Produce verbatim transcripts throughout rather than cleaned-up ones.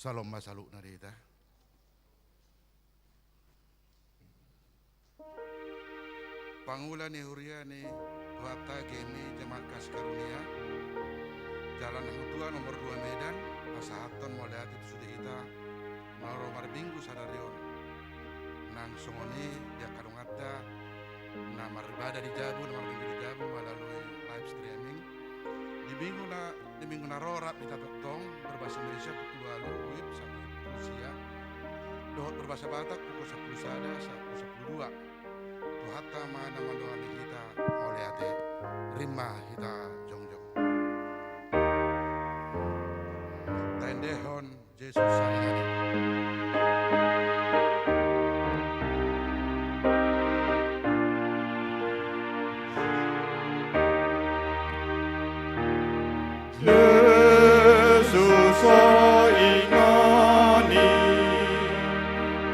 Salom ma saluhutna di hita. Pangula ni huria ni Tuhanta G M I Jemaat Kasih Karunia, Jalan Hang Tuah nomor dua Medan, pasahathon mauliate tu sude hita na ro marminggu sadari on. Nang songon i di angka donganta na maribadah di jabu, na marminggu di jabu melalui live streaming. Di minggu na, di minggu na ro rap hita tongtong, berbahasa Indonesia pukul ualu WIB sampe pukul sia. Dohot berbahasa Batak pukul sampulu sada sampe sampulu dua. Tuhanta ma na mandongani hita, mauliate. Rap ma hita jongjong. Taendehon Jesus saingan. Jesus saingan i,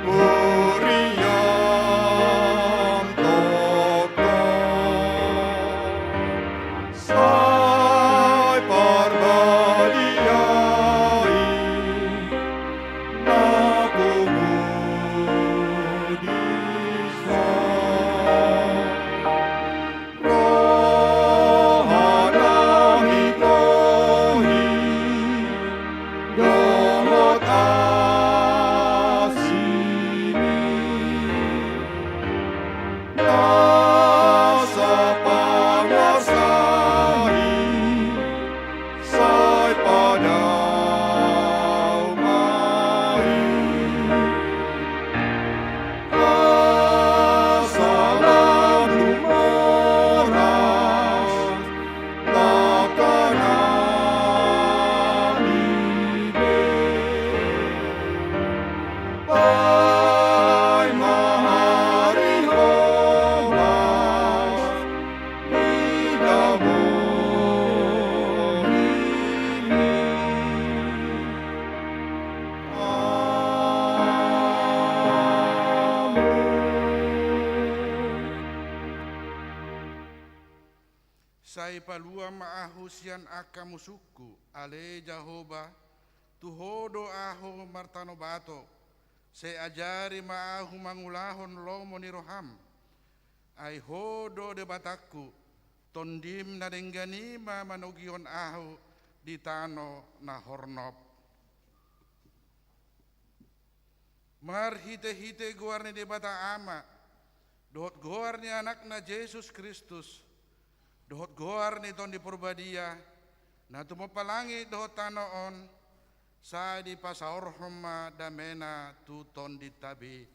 huriam tongtong. Sai parbadiai na pungu dison. Roha na mingkohi dohot asimi. Na sapanguasai sai padao ma i. Asa lam lumoras langkanami be. Paima ari homas di damohimi. Amen. Sai palua ma ahu sian angka musungku, ale Jahowa, tu Ho do ahu martano bato, sai ajari ma ahu mangulahon lomo ni roham. Ai Ho do Debatangku, Tondim na denggan i ma manogihon ahu di tano na hornop. Marhitehite goar ni Debata Ama, dohot goar ni Anakna Jesus Kristus, dohot goar ni Tondi Porbadia, na tumompa langit dohot tano on, sai dipasaorhon ma damena tu tondinta be.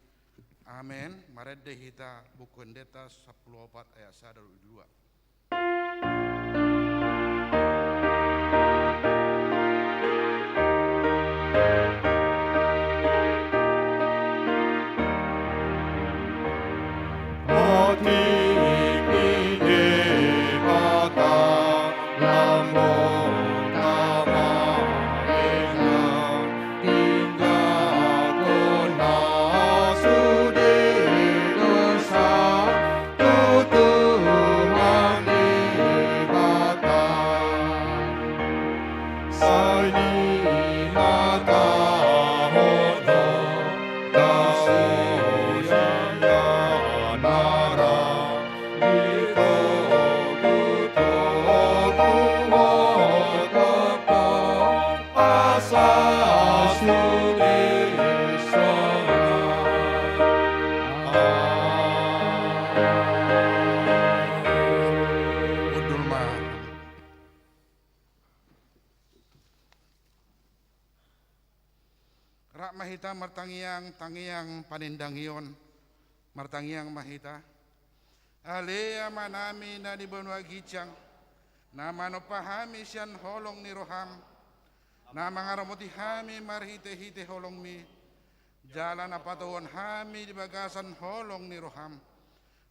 Amen. Marende hita Buku Endenta sampulu opat ayat sada dohot dua. Otik ni Debata lambok na marenggang, tinggalhon ma sude dosa, tu Tuhan Debata. Sai nimatahon ho, dao sian narang, di togutogu ho tongtong, asa sude sonang. Hundul ma. Rap ma hita martangiang, tangiang panindangion. Martangiang ma hita. Ale Amanami na di banua ginjang, na manompa hami sian holong ni roham, na mangaramoti hami marhitehite holongmi, jala na patogihon hami di bagasan holong ni roham.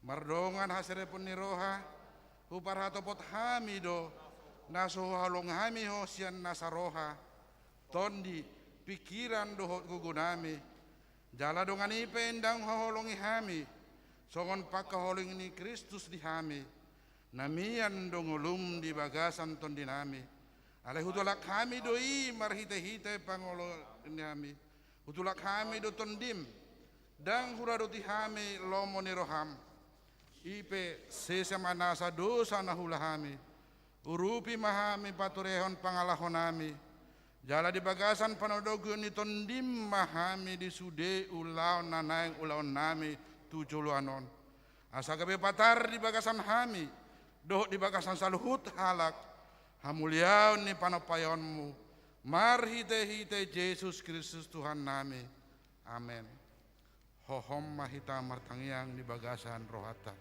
Mardongan haserepon ni roha, huparhatopot hami do, na so huhaholongi hami ho sian nasa roha, tondi, pingkiran dohot gogonami. Jala dongan i pe ndang huhaholongi hami, songon pangkaholongi ni Kristus di hami, na mian do ngolum di bagasan tondinami. Alai hutulak hami do i marhite-hite pangoloan ni hami. Hutulak hami do Tondim, ndang huradoti hami lomo ni roham. I pe sesa ma nasa dosa na huula hami. Urupi ma hami paturehon pangalahonami. Jala di bagasan panodogihon ni Tondim ma hami di sude ulaon na naeng ulaonnami tu joloan on. Asa gabe patar di bagasan hami, dohot di bagasan saluhut halak, hamuliaon ni panompaionmu, marhite-hite Jesus Kristus Tuhannami. Amen. Hohom ma hita martangiang di bagasan rohanta.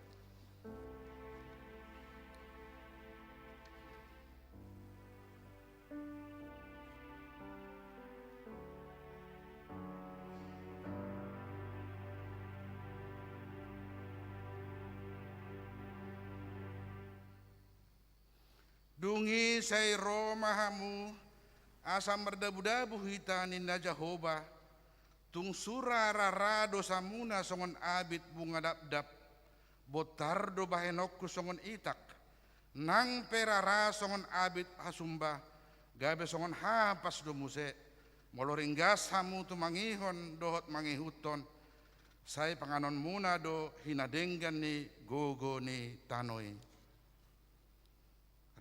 Dung i sai ro ma hamu, asa mardabu-dabu hita ninna Jahowa. Tung sura rara dosamuna songon abit bunga dapdap. Bontar do bahenonku songon itak. Nang pe rara songon abit hasumba, gabe songon hapas do muse. Molo ringgas hamu tumangihon dohot mangihuthon, sai panganonmuna do hinadenggan ni gogo ni tano i.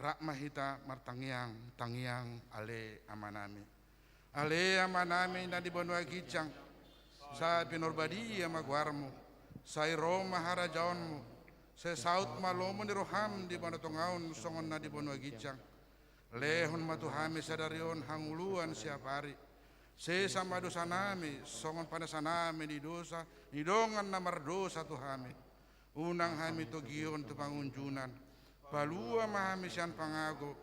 Rap ma hita martangiang, tangiang Ale Amanami. Ale Amanami na di banua ginjang, sai pinarbadia ma goarmu, sai ro ma harajaonmu, sai saut ma lomo ni roham di banua tonga on songon na di banua ginjang. Lehon ma tu hami sadari on hangoluan siapari. Sesa ma dosanami songon panesanami di dosa ni dongan na mardosa tu hami. Unang hami togihon tu pangunjunan. Palua ma hami sian pangago.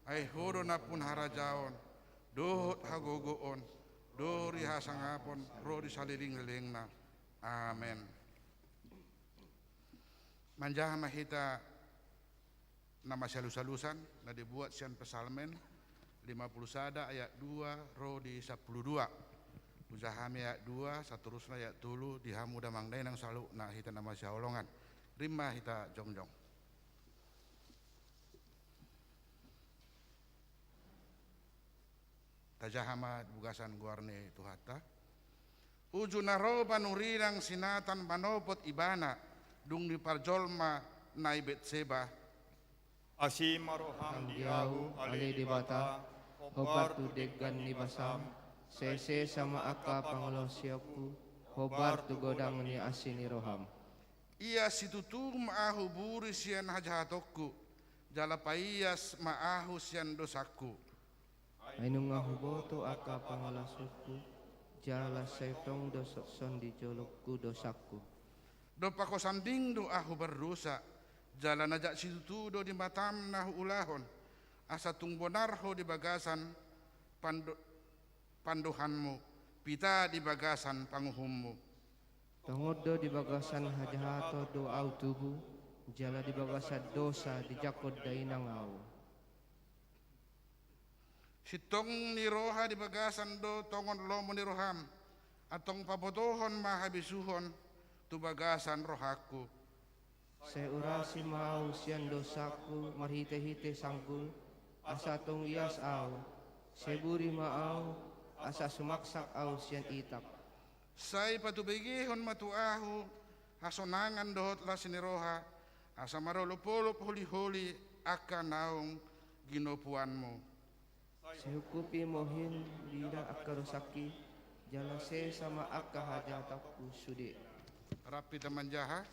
Ai Ho do nampuna harajaon, dohot hagogoon, dohot hasangapon ro di saleleng-lelengna. Amen. Manjaha ma hita na masialus-alusan na dibuat sian Psalmen lima puluh sada ayat dua ro di sampulu dua. Hujaha hami ayat dua, saterusna ayat tolu, di hamu damang dainang saluhutna hita na masihaholongan. Rap ma hita jongjong. Tajaha ma di bagasan goar ni Tuhanta. Uju na ro panurirang si Natan manopot ibana, dung diparjolma na i Betseba. Asi ma roham di ahu, ale Debata, hombar tu denggan ni basam, sai sesa ma angka pangalaosionku, hombar tu godang ni asi ni roham. Ias situtu ma ahu buri sian hajahatonku, jala paias ma ahu sian dosangku. Ai nunga huboto angka pangalaosionku, jala sai tong do songon i di jolongku dosangku. Dompak Ho sambing do ahu mardosa, jala na jat situtu do di matam na huulahon, asa tung bonar Ho di bagasan pando-, pandohanmu, pita di bagasan panguhummu. Tongon do di bagasan hajahaton do ahu tubu, jala di bagasan dosa dijangkon dainang ahu. Sintong ni roha di bagasan do tongon lomo ni roham, antong pabotohon ma habisuhon tu bagasan rohangku. Sai urasi ma ahu sian dosangku marhite-hite sanggul, asa tung ias ahu, sai buri ma ahu, asa sumaksak ahu sian itak. Sai patubegehon ma tu ahu hasonangan dohot las ni roha, asa marolop-olop holi-holi angka naung ginopuanmu. Sai ungkupi ma ho hian di angka dosangki, jala sesa ma angka hajahatonku sude. Rap hita manjaha.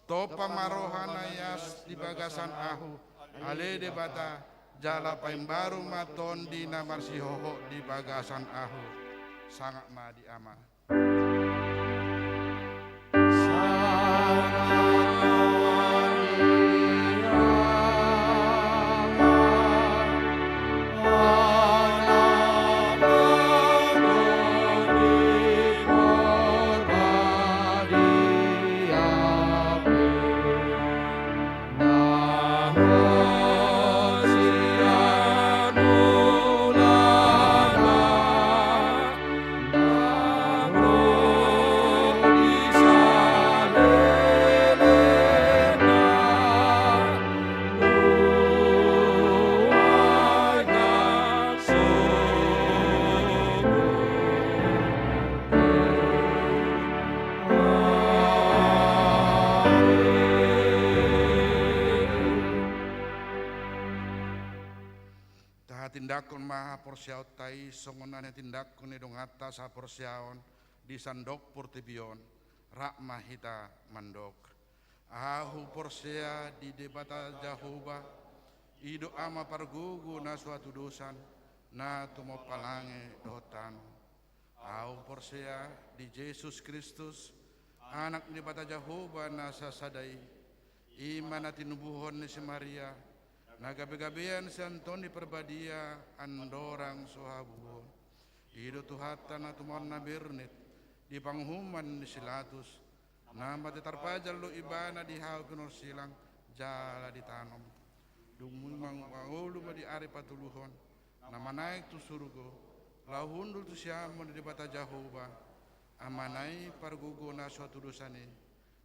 Tompa ma roha na ias di bagasan ahu, ale Debata, jala paimbaru ma tondi na marsihohot di bagasan ahu. Sangap ma di Ama. Tindangkon ma haporseaonta i songon na tindanghon ni donganta saporseaon di sandok portibi on. Rap ma hita mandok: Ahu porsea di Debata Jahowa, i do Ama pargogo na so hatudosan, na tumompa langit dohot tano. Ahu porsea di Jesus Kristus, Anak ni Debata Jahowa na sasada i, i ma na tinubuhon ni si Maria, na gabegabean sian Tondi Parbadia andorang so habubuhon. I do Tuhanta na tumaon na bernit di panguhuman ni si Pilatus, na mate tarpajal do ibana di hau pinorsilang jala ditanom. Dung i mangolu ma di ari patoluhon, na manaek tu surgo, laho hundul tu siamun ni Debata Jahowa, Amana i pargogo na so hatudosan i.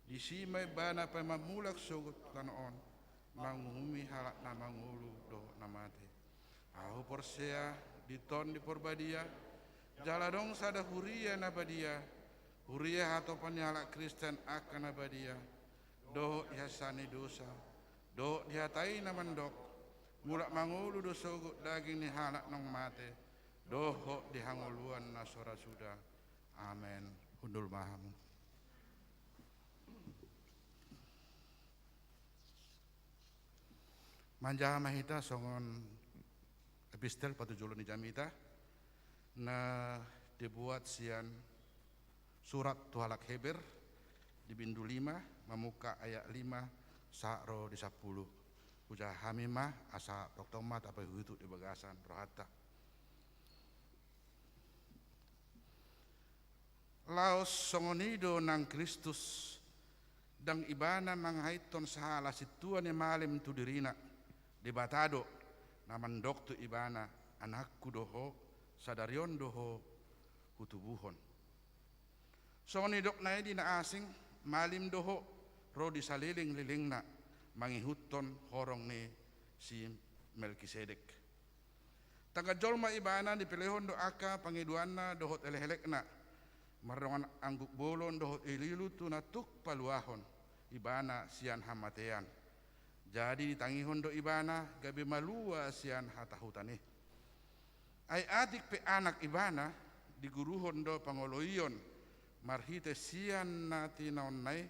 Disi ma ibana paima mulak sogot tu tano on, manguhumi halak na mangolu dohot na mate. Ahu porsea di Tondi Parbadia, jala adong sada huria na badia, huria hatopan ni halak Kristen angka na badia, dohot di hasesaan ni dosa, dohot di hata i na mandok: Mulak mangolu do sogot daging ni halak naung mate, dohot di hangoluan na so ra suda. Amen. Hundul ma hamu. Manjaha ma hita songon epistel patujolo ni jamita, na dibuat sian surat tu halak Heber, di bindu lima, mamungka ayat lima sahat ro di sampulu. Hujaha hami ma, asa tongtong ma tapaihutihut di bagasan rohanta. Laos songon i do nang Kristus, ndang ibana mangaithon sahala sintua ni malim tu dirina. Debata do na mandok tu ibana: Anakku do ho, sadari on do ho hutubuhon. Songon nidokna i di na asing, malim do ho ro di salelenglelengna, mangihuthon horong ni si Melkisedek. Tangkas jolma ibana, dipelehon do angka pangidoanna dohot elekelekna. Mardongan angguk bolon dohot uliuli tu na tuk paluahon ibana sian hamatean. Jadi ditangihon do ibana gabe malua sian hatahutan i. Ai atik pe anak ibana, diguruhon do pangoloion marhite sian na tinaonna i,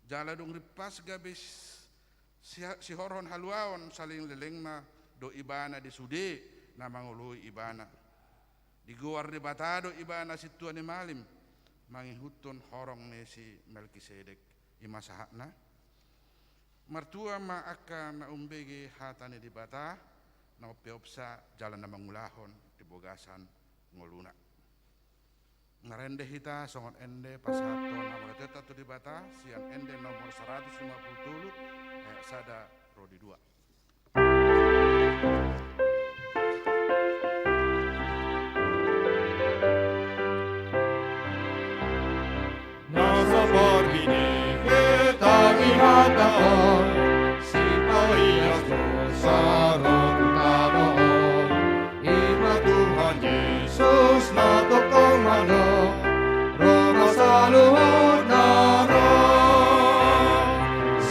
jala dung rimpas gabe s-, siha-, sihorhon haluaon salelenglelengna do ibana di sude na mangoloi ibana. Digoar Debata do ibana sintua ni malim, mangihuthon horong ni si Melkisedek. I ma sahatna. Martua ma angka na umbege hata ni Debata, na umpeopsa jala na mangulahon di bagasan ngoluna. Marende hita songon ende pasahathon haporseaonta tu Debata, sian ende nomor saratus lima pulu tolu, ayat sada ro di dua. Na sapargine hita manghatahon, sipaias dosa ro tu tano on. I ma Tuhan Jesus na tongtong mandok: Ro ma saluhutna ra,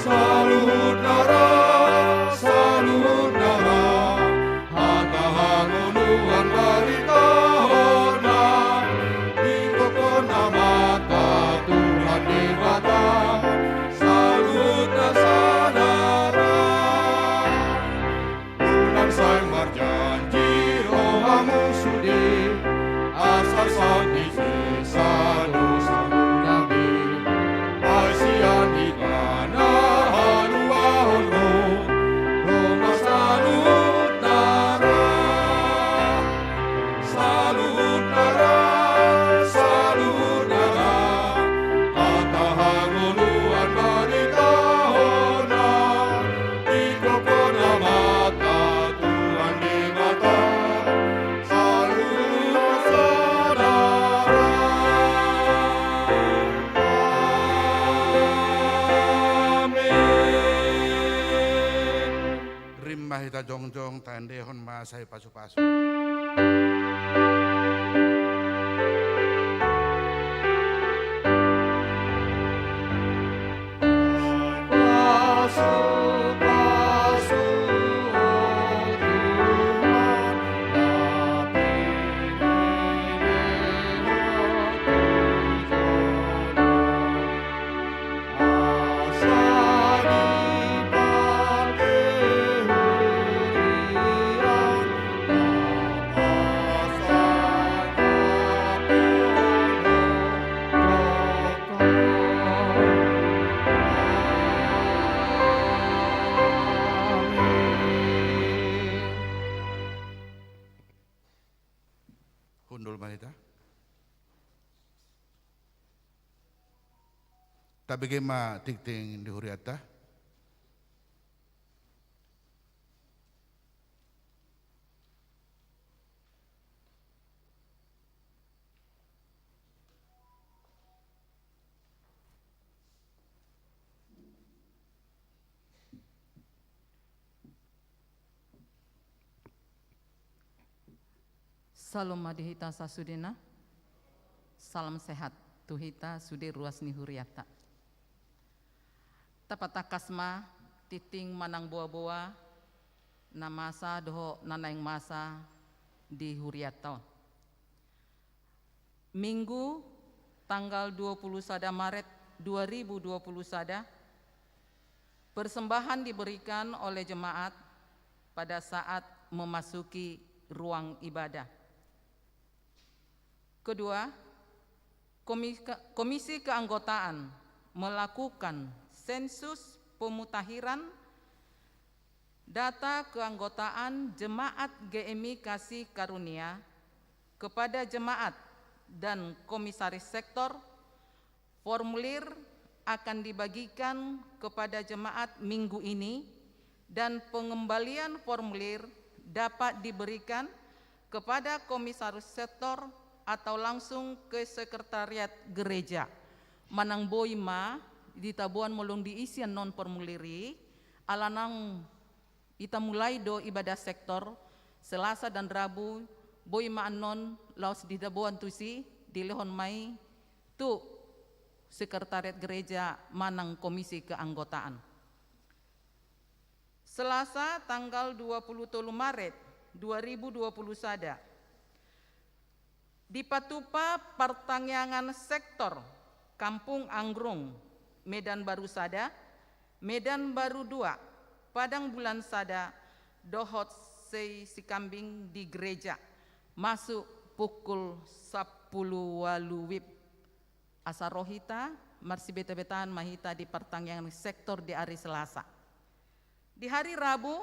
saluhutna ra, saluhutna ra. Hata hangoluan baritahon ma, ingkon na mata Tuhan Debata, saluhutna sada ra. Unang sai marjanji rohamu sude, asa sahat di sesa dosamuna be. Ai sian ibana haluaon ro, ro ma saluhutna ra. Saluhutna ra, saluhutna ra. Hata hangoluan baritahon ma, ingkon na mata Tuhan Debata, saluhutna sada ra. Amen. Rap ma hita jongjong, taendehon ma sai pasupasu. Pasupasu, o Tuhan, Hundul ma hita. Tabege ma tingting di hurianta. Syalom ma di hita sasudena. Salam sehat tu hita sude ruas ni hurianta. Tapatangkas ma tingting manang boa-boa na masa dohot na naeng masa di hurianta on. Minggu tanggal dua puluh sada Maret dua ribu dua puluh sada, persembahan diberikan oleh jemaat pada saat memasuki ruang ibadah. Kedua, komi-, Komisi Keanggotaan melakukan sensus pemutakhiran data keanggotaan jemaat G M I Kasih Karunia kepada jemaat dan komisaris sektor. Formulir akan dibagikan kepada jemaat minggu ini, dan pengembalian formulir dapat diberikan kepada komisaris sektor atau langsung ke sekretariat gereja. Manang boi ma ditaboan molo dung diisi annon formulir i, ala naung ita mulai do ibadah sektor, Selasa dan Rabu, boi ma annon laos ditaboan tusi, dilehon ma i tu sekretariat gereja manang komisi keanggotaan. Selasa tanggal dua puluh tolu Maret dua ribu dua puluh sada, dipatupa partangiangan sektor Kampung Anggrung, Medan Baru sada, Medan Baru dua, Padang Bulan sada, dohot Sei Sikambing di gereja, masuk pukul sampulu ualu wib. Asa ro hita marsibeta-betaan ma hita di partangiangan sektor di ari Selasa. Di hari Rabu,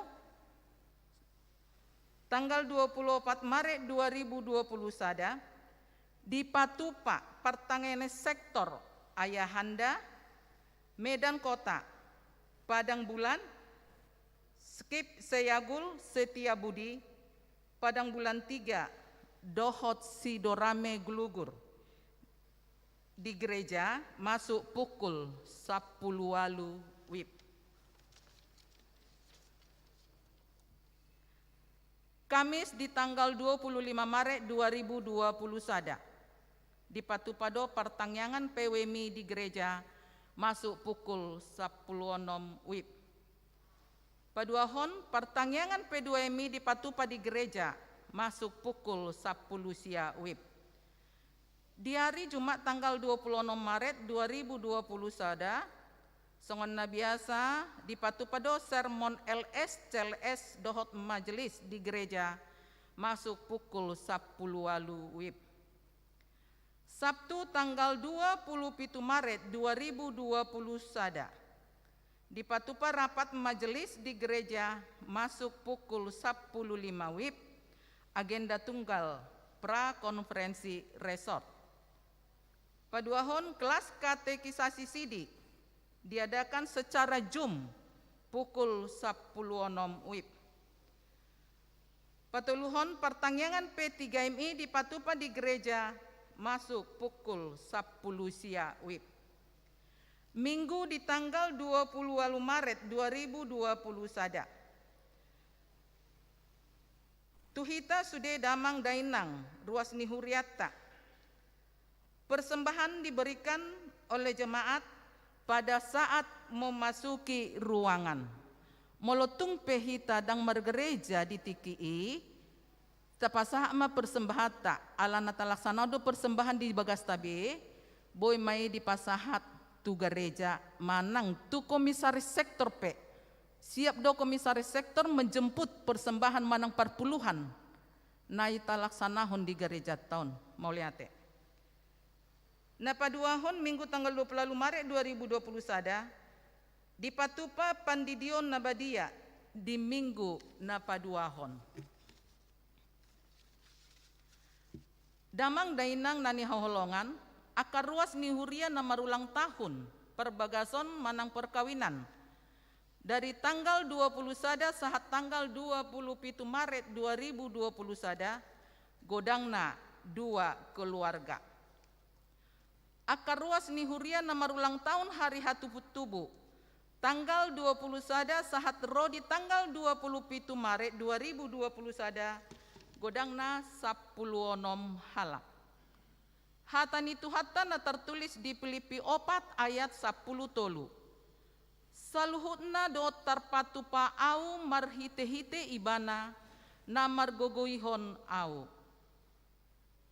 tanggal dua puluh opat Maret dua ribu dua puluh sada, dipatupa partangiangan sektor Ayahanda, Medan Kota, Padang Bulan, Skip Seyagul Setiabudi, Padang Bulan tiga, dohot Sidorame Glugur di gereja masuk pukul sampulu ualu wib. Kamis di tanggal dua puluh lima Maret dua ribu dua puluh sada, dipatupa do partangiangan P W M I di gereja masuk pukul sampulu onom wib. Paduahon, partangiangan P dua M I dipatupa di gereja masuk pukul sampulu sia wib. Di ari Jumat tanggal dua puluh onom Maret dua ribu dua puluh sada, songon na biasa, dipatupa do sermon L S, C L S dohot majelis di gereja masuk pukul sampulu ualu wib. Sabtu tanggal dua puluh pitu Maret dua ribu dua puluh sada, dipatupa rapat majelis di gereja masuk pukul sampulu lima wib, agenda tunggal, pra konferensi resort. Paduahon, kelas katekisasi sidi diadakan secara Zoom pukul sampulu onom wib. Patoluhon, partangiangan P tiga M I dipatupa di gereja masuk pukul sampulu sia wib. Minggu di tanggal dua puluh ualu Maret dua ribu dua puluh sada, tu hita sude damang dainang ruas ni hurianta, persembahan diberikan oleh jemaat pada saat memasuki ruangan. Molo tung pe hita ndang margereja di tingki i, tapasahat ma persembahatta, ala na talaksana do persembahan di bagasta be, boi ma i dipasahat tu gareja manang tu komisaris sektor pe. Siap do komisaris sektor menjemput persembahan manang parpuluhan na i talaksanahon di garejanta on. Mauliate. Na paduahon, Minggu tanggal dua puluh ualu Maret dua ribu dua puluh sada, dipatupa pandidion na badia di Minggu na paduahon. Damang dainang na hinaholongan, angka ruas ni huria na marulang tahun, perbagason manang perkawinan, dari tanggal dua puluh sada sahat tanggal dua puluh pitu Maret dua ribu dua puluh sada, godangna dua keluarga. Angka ruas ni huria na marulang tahun hari hatubutubu, tanggal dua puluh sada sahat ro di tanggal dua puluh pitu Maret dua ribu dua puluh sada, godangna sampulu onom halak. Hata ni Tuhanta na tartulis di Pilippi opat ayat sampulu tolu. Saluhutna do tarpatupa Ahu marhitehite Ibana na margogoihon Ahu.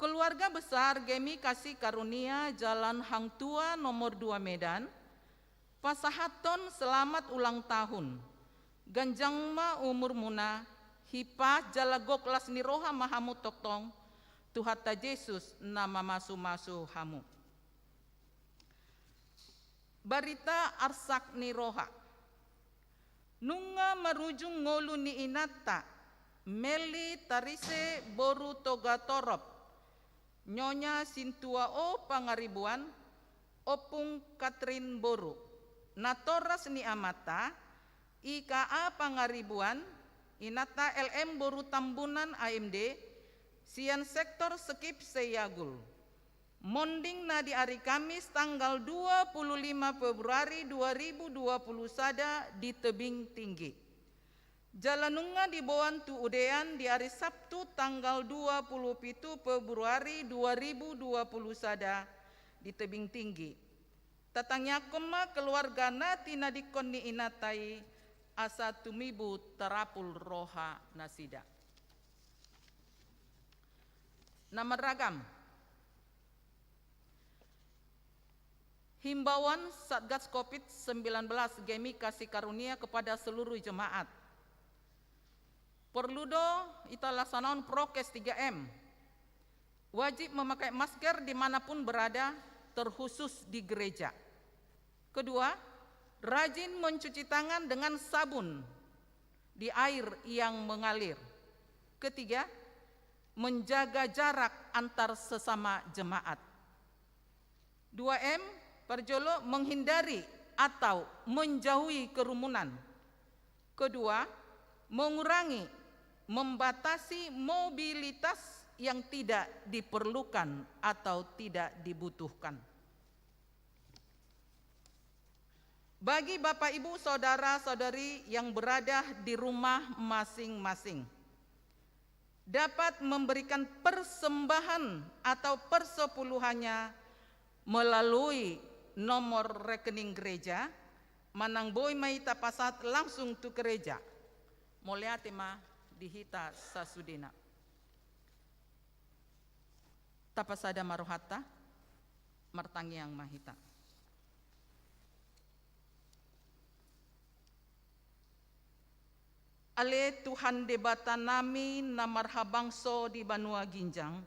Keluarga besar GMI Kasih Karunia Jalan Hang Tuah nomor dua Medan, pasahathon selamat ulang tahun. Ganjang ma umurmuna, hipas jala gok las ni roha ma hamu tongtong, Tuhanta Jesus na mamasumasu hamu. Barita arsak ni roha. Nunga marujung ngolu ni inanta, Meli Tarise boru Togatorop, Nyonya Sintua O Pangaribuan, Ompung Katrin boru. Natoras ni amanta, I K A Pangaribuan, inanta L M boru Tambunan A M D, sian sektor Sekip Seiagul. Monding na di ari Kamis tanggal dua puluh lima Februari dua ribu dua puluh sada di Tebing Tinggi. Jala nunga diboan tu udean di ari Sabtu tanggal dua puluh pitu Februari dua ribu dua puluh sada di Tebing Tinggi. Tatangiangkon ma keluarga na tinadingkon ni inanta i asa tumibu tarapul roha nasida. Na marragam. Himbauan Satgas Covid sembilan belas GMI Kasih Karunia kepada seluruh jemaat. Perlu do hita laksanaon prokes tiga M. Wajib memakai masker di mana pun berada, terkhusus di gereja. Kedua, rajin mencuci tangan dengan sabun di air yang mengalir. Ketiga, menjaga jarak antar sesama jemaat. Dua M, parjolo, menghindari atau menjauhi kerumunan. Kedua, mengurangi, membatasi mobilitas yang tidak diperlukan atau tidak dibutuhkan. Bagi Bapak, Ibu, Saudara, Saudari yang berada di rumah masing-masing, dapat memberikan persembahan atau persepuluhannya melalui nomor rekening gereja, manang boi ma i tapasahat langsung tu gereja. Mauliate ma di hita sasudena. Tapasada ma rohanta, martangiang ma hita. Ale Tuhan Debata nami na marhabangso di banua ginjang,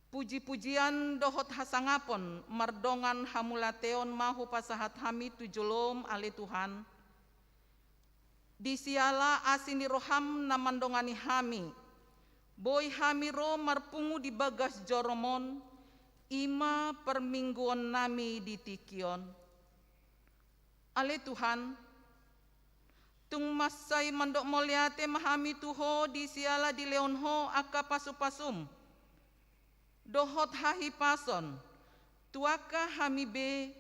puji-pujian dohot hasangapon mardongan hamauliateon ma hupasahat hami tu jolom, ale Tuhan, di siala asi ni roham na mandongani hami, boi hami ro marpungu di bagas jorom on, i ma parmingguon nami di tingki on. Ale Tuhan, tung mansai mandok mauliate ma hami tu Ho di siala dilehon Ho angka pasu-pasum dohot hahipason tu angka hami be,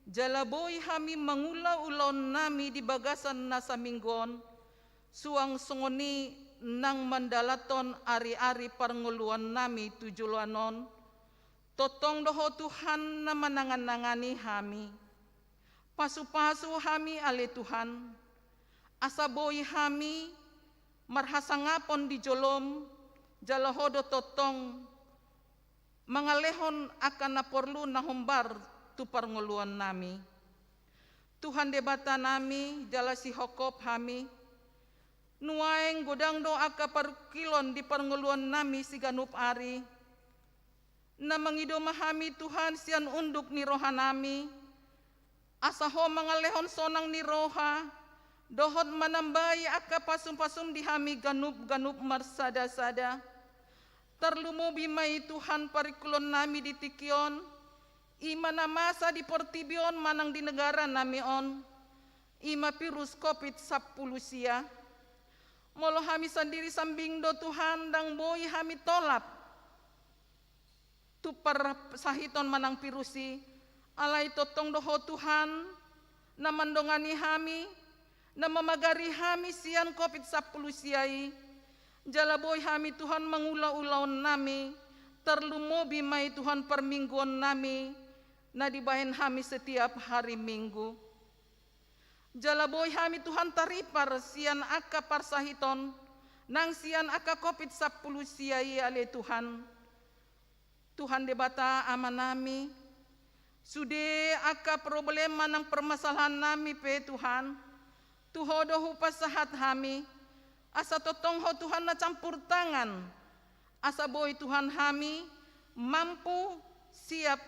jala boi hami mangula ulaon nami di bagasan na saminggu on, suang songon i nang mandalanhon ari-ari parngoluon nami tu joloan on. Tongtong do Ho Tuhan na manangan-nangani hami. Pasu-pasu hami, ale Tuhan, asa boi hami marhasangapon di jolom, jala Ho do tongtong mangalehon angka na porlu na hombar tu parngoluon nami. Tuhan Debata nami, jala sihongkop hami, nuaeng godang do angka parungkilon di parngoluon nami siganup ari. Na mangido ma hami, Tuhan, sian unduk ni roha nami, asa Ho mangalehon sonang ni roha, dohot manambai angka pasu-pasum di hami ganup-ganup marsada-sada. Tarlumobi ma i Tuhan paringkulon nami di tingki on, i ma na masa di portibi on manang di negara nami on, i ma virus Covid sampulu sia. Molo hami sandiri sambing do Tuhan, ndang boi hami tolap tu parsahiton manang virus i, alai tongtong do Ho Tuhan na mandongani hami, na mamagari hami sian Covid sampulu sia i. Jala boi hami Tuhan mangula ulaon nami, tarlumobi ma i Tuhan parmingguon nami na dibahen hami setiap hari Minggu. Jala boi hami Tuhan taripar sian angka parsahiton nang sian angka Covid sampulu sia i ale Tuhan. Tuhan Debata Ama nami, sude angka problema nang permasalahan nami pe Tuhan, tu Ho do hupasahat hami, asa tongtong Ho Tuhan na campur tangan, asa boi Tuhan hami mampu siap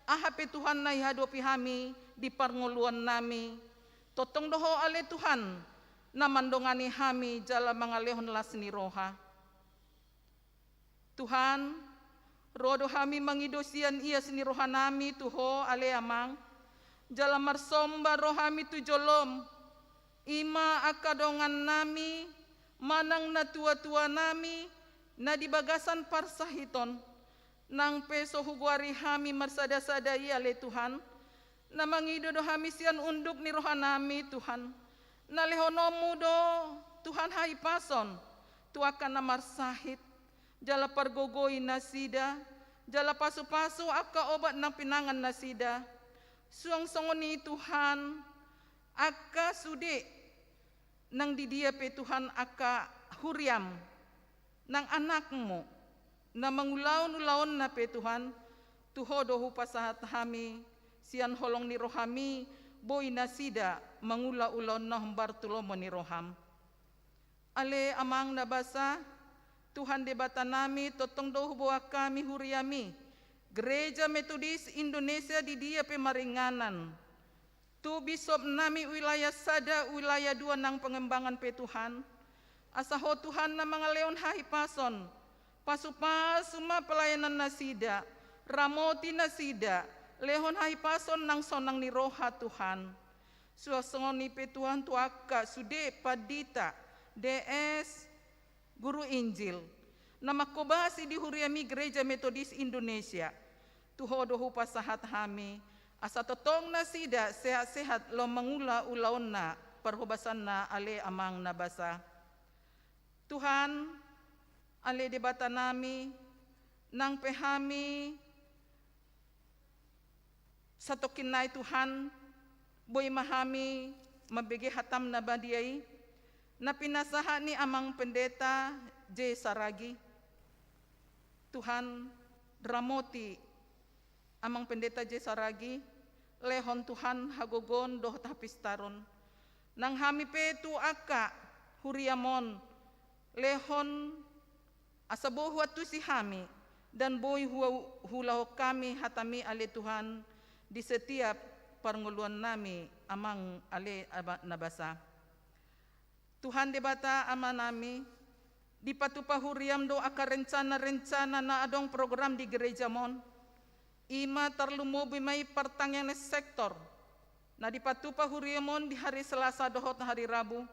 aha pe Tuhan na ihadopi hami di parngoluon nami. Tongtong do Ho ale Tuhan na mandongani hami jala mangalehon las ni roha. Tuhan, ro do hami mangido sian ias ni roha nami tu Ho ale Amang, jala marsomba ro hami tu jolom, i ma angka dongan nami manang na tua-tua nami na di bagasan parsahiton, nang pe so hugoari hami marsada-sada i ale Tuhan, na mangido do hami sian unduk ni roha nami Tuhan, na lehononmu do Tuhan hahipason tu angka na marsahit, jala pargogoi nasida, jala pasu-pasu angka obat nang pinangan nasida. Suang songon i Tuhan, angka sude nang di dia pe Tuhan angka huriam, nang anakmu, na mangulahon ulaonna pe Tuhan, tu Ho do hupasahat hami, sian holong ni rohami, boi nasida mangula ulaonna hombar tu lomo ni roham. Ale Amang na basa, Tuhan Debata nami, tongtong do huboan hami huriami, Gereja Metodis Indonesia di dia pe maringanan, tu bisop nami wilayah sada, wilayah dua nang Pengembangan pe Tuhan, asa Ho Tuhan na mangalehon hahipason, pasu-pasu ma pelayanan nasida, ramoti nasida, lehon hahipason nang sonang ni roha Tuhan. Suang songon i pe Tuhan tu angka sude pandita, D S, guru Injil, na mangkobasi di huriami Gereja Metodis Indonesia, tu Ho do hupasahat hami, asa tongtong nasida sehat-sehat laho mangula ulaonna parhobasanna ale Amang na basa. Tuhan, ale Debata nami, nang pe hami satongkin nai Tuhan, boi ma hami mambege hatam na badia i, na pinasahat ni Amang Pendeta J Saragi. Tuhan, ramoti Amang Pendeta J Saragi, lehon Tuhan hagogoon dohot hapistaron. Nang hami pe tu angka huriam on, lehon asa boi huantusi hami, dan boi hu-, huulahon hami hatami ale Tuhan, di setiap parngoluan nami Amang ale Amang na basa. Tuhan Debata Ama nami, dipatupa huriam do angka rencana-rencana na adong program di gerejam on, i ma tarlumobi ma i partangiangan sektor, na dipatupa huriam on di hari Selasa dohot hari Rabu.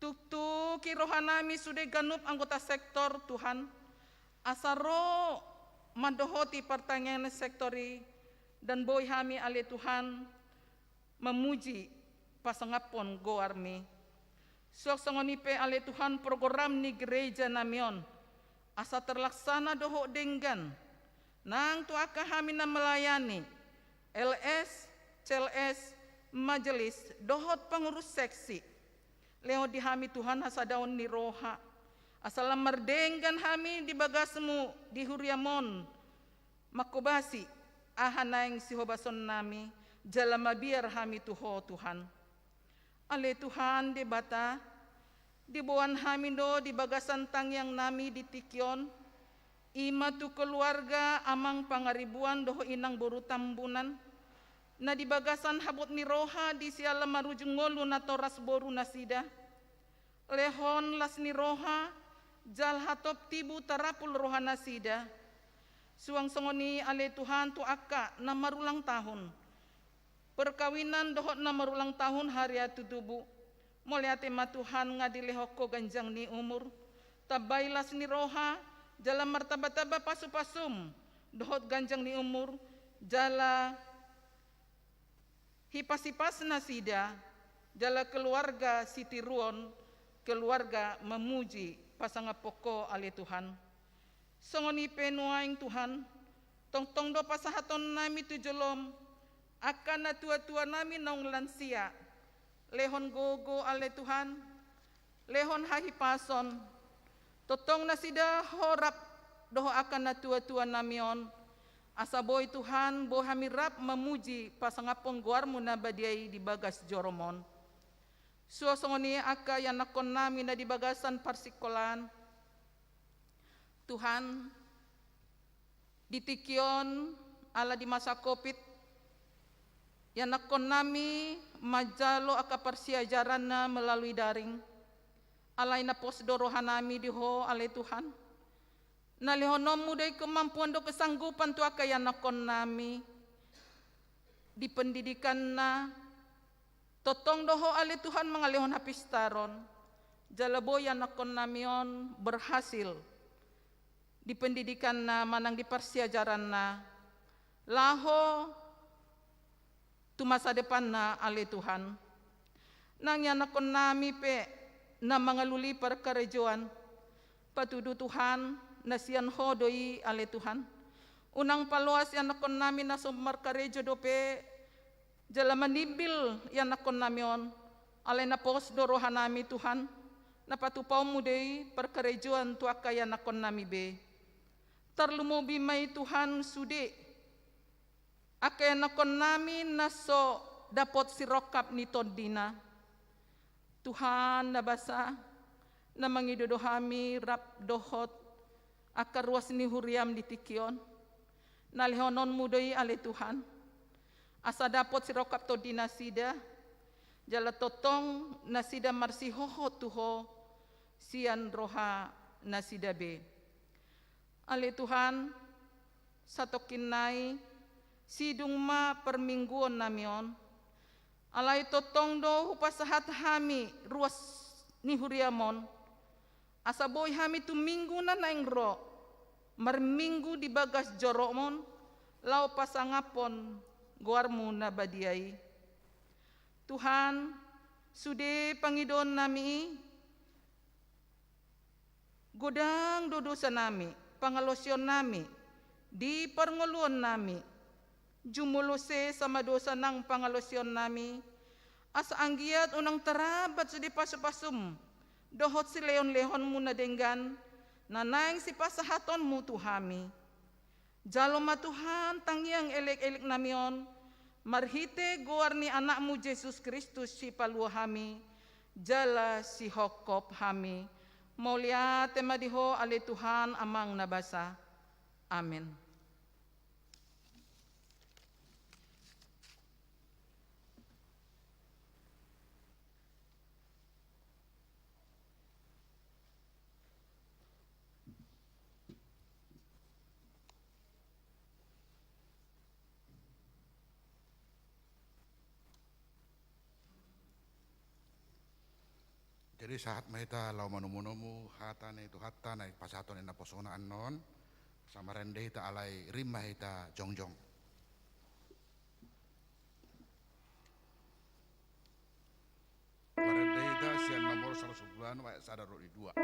Tuktuki roha nami sude ganup anggota sektor, Tuhan, asa ro mandohoti partangiangan sektor i, dan boi hami ale Tuhan, mamuji pasangaphon goarmi. Suang songon i pe ale Tuhan program ni gereja nami on, asa terlaksana dohot denggan, nang tu angka hami na melayani, L S, C L S, majelis, dohot pengurus seksi. Lehon di hami Tuhan hasadaon ni roha, asa lam mardenggan hami di bagasmu di huriam on, mangkobasi aha naeng sihobason nami, jala mabiar hami tu Ho Tuhan. Ale Tuhan Debata, diboan hami do di bagasan tangiang nami di tingki on, i ma tu keluarga Amang Pangaribuan dohot Inang boru Tambunan, na di bagasan habot ni roha di siala marujung ngolu natoras boru nasida. Lehon las ni roha, jala hatop tibu tarapul rohanasida. Suang songon i ale Tuhan tu angka na marulang tahun perkawinan dohot na marulang tahun harian tubu. Mauliate ma Tuhan nga dilehon Ho ganjang ni umur, tambai las ni roha, jala martamba-tamba pasu-pasum dohot ganjang ni umur, jala hipas-hipas nasida, jala keluarga sitiruon, keluarga mamuji pasangaphon Ho ale Tuhan. Songon i pe nuaeng Tuhan, tongtong do pasahaton nami tu jolom angka natua-tua nami naung lansia. Lehon gogo ale Tuhan, lehon hahipason. Tongtong nasida Ho rap dohot angka natua-tua nami on, asa boi Tuhan, boi hami rap mamuji pasangaphon goarMu na badia i di bagas joroM on. Suang songon i angka ianakhon nami na di bagasan parsikolaan. Tuhan, di tingki on ala di masa covid, ianakhon nami manjalo angka parsiajaranna melalui daring. Alai na pos do roha nami di Ho ale Tuhan. Na lehononMu do i kemampuan dohot kesanggupan tu angka ianakhon nami di pendidikanna. Tongtong do Ho ale Tuhan mangalehon hapistaron, jala boi ianakhon nami on berhasil di pendidikanna manang di parsiajaranna laho tu masa depanna ale Tuhan. Nang ianakhon nami pe na mangalului parkarejoan, patudu Tuhan, na sian Ho do i ale Tuhan. Unang paloas ianakhon nami na so markarejo dope, jala manimbil ianakhon nami on, alai na pos do roha nami Tuhan, na patupaonMu do i parkarejoan tu angka ianakhon nami be. Tarlumobi ma i Tuhan sude angka ianakhon nami na so dapot sirongkap ni tondina. Tuhan na basa, na mangido do hami rap dohot angka ruas ni huriaM di tingki on. Na lehononMu do i ale Tuhan, asa dapot sirongkap tondi nasida, jala tongtong nasida marsihohot tu Ho sian roha nasida be. Ale Tuhan, satongkin nai sidung ma parmingguon nami on. Alai tongtong do hupasahat hami ruas ni huriaM on, asa boi hami tu minggu na naeng ro marminggu di bagas joroM on, laho pasangaphon goarMu na badia i. Tuhan, sude pangidoon nami i, godang do dosa nami, pangalaosion nami di parngoluon nami. Jumolo sesa ma dosa nang pangalaosion nami, asa anggiat unang tarambat sude pasu-pasuM dohot silehon-lehonMu na denggan na naeng sipasahatonMu tu hami. Jalo ma Tuhan tangiang elek-elek nami on, marhite goar ni AnakMu Jesus Kristus Sipalua hami jala Sihophop hami. Mauliate ma di Ho ale Tuhan Amang na basa. Amen. Jadi sahat ma hita laho manomu-nomu hata ni Tuhanta na pasahaton ni naposona annon. Asa marende hita, alai rap ma hita jongjong. Marende hita sian nomor saratus sampulu onom ayat sada ro di dua.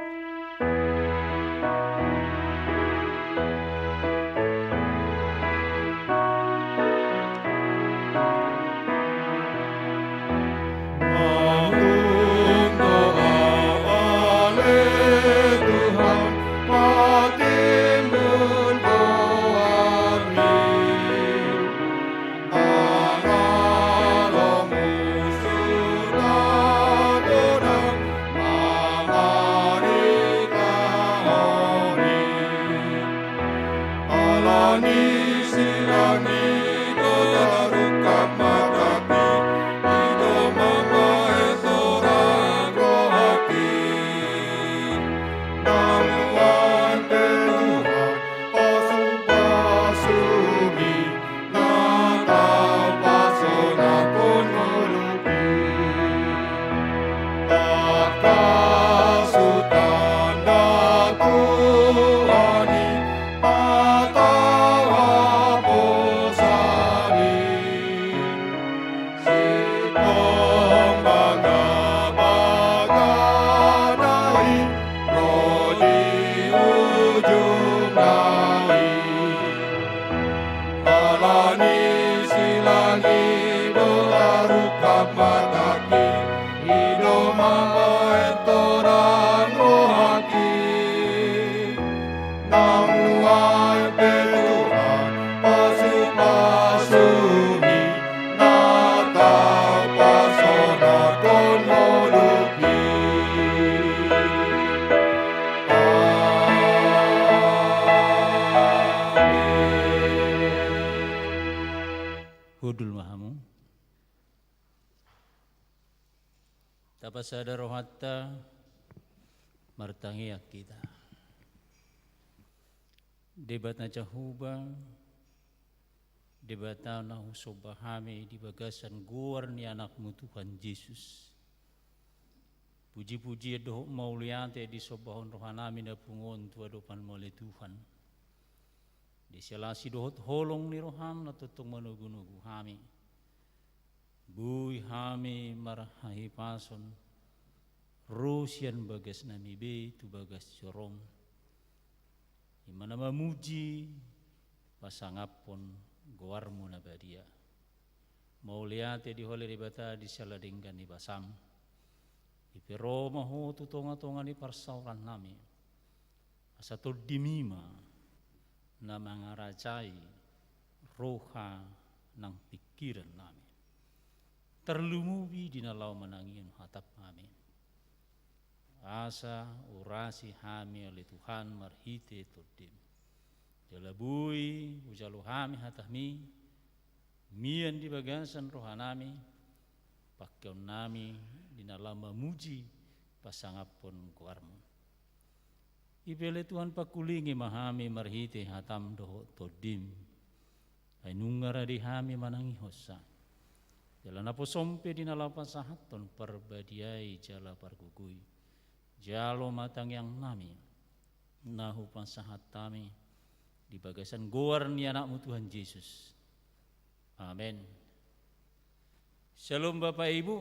Hundul ma hamu. Tapasada rohanta, martangiang hita. Debata Jahowa, Debata na husomba hami di bagasan goar ni Anakmu Tuhan Jesus. Puji-pujian dohot mauliate disombahon rohanami na pungu on tu adopanmu ale Tuhan. Di sela asi dohot holong ni roham na tongtong manogunogu hami. Boi hami marhahipason, ro sian bagasnami be tu bagas jorom. I ma na mamuji, pasangaphon goarmu na badia. Mauliate di ho ale Debata di sela denggan ni basam. I pe ro ma ho tu tonga-tonga ni parsaorannami. Asa Tondimi ma na mangarajai roha nang pingkirannami. Tarlumobi di na laho manangihon hatam hami. Asa urasi hami ale Tuhan marhite Tondim. Jala boi hujalo hami hatami, mian di bagasan rohanami, pangkeonnami di na laho mamuji pasangaphon goarmu. I pe ale Tuhan pangkulingi ma hami marhite hatam dohot Tondim. Ai nunga rade hami manangihonsa. Jala naposom pe di na laho pasahathon parbadiai jala pargogoi. Jalo ma tangiangnami. Na hupasahat hami di bagasan goar ni Anakmu Tuhan Jesus. Amen. Shalom Bapak Ibu.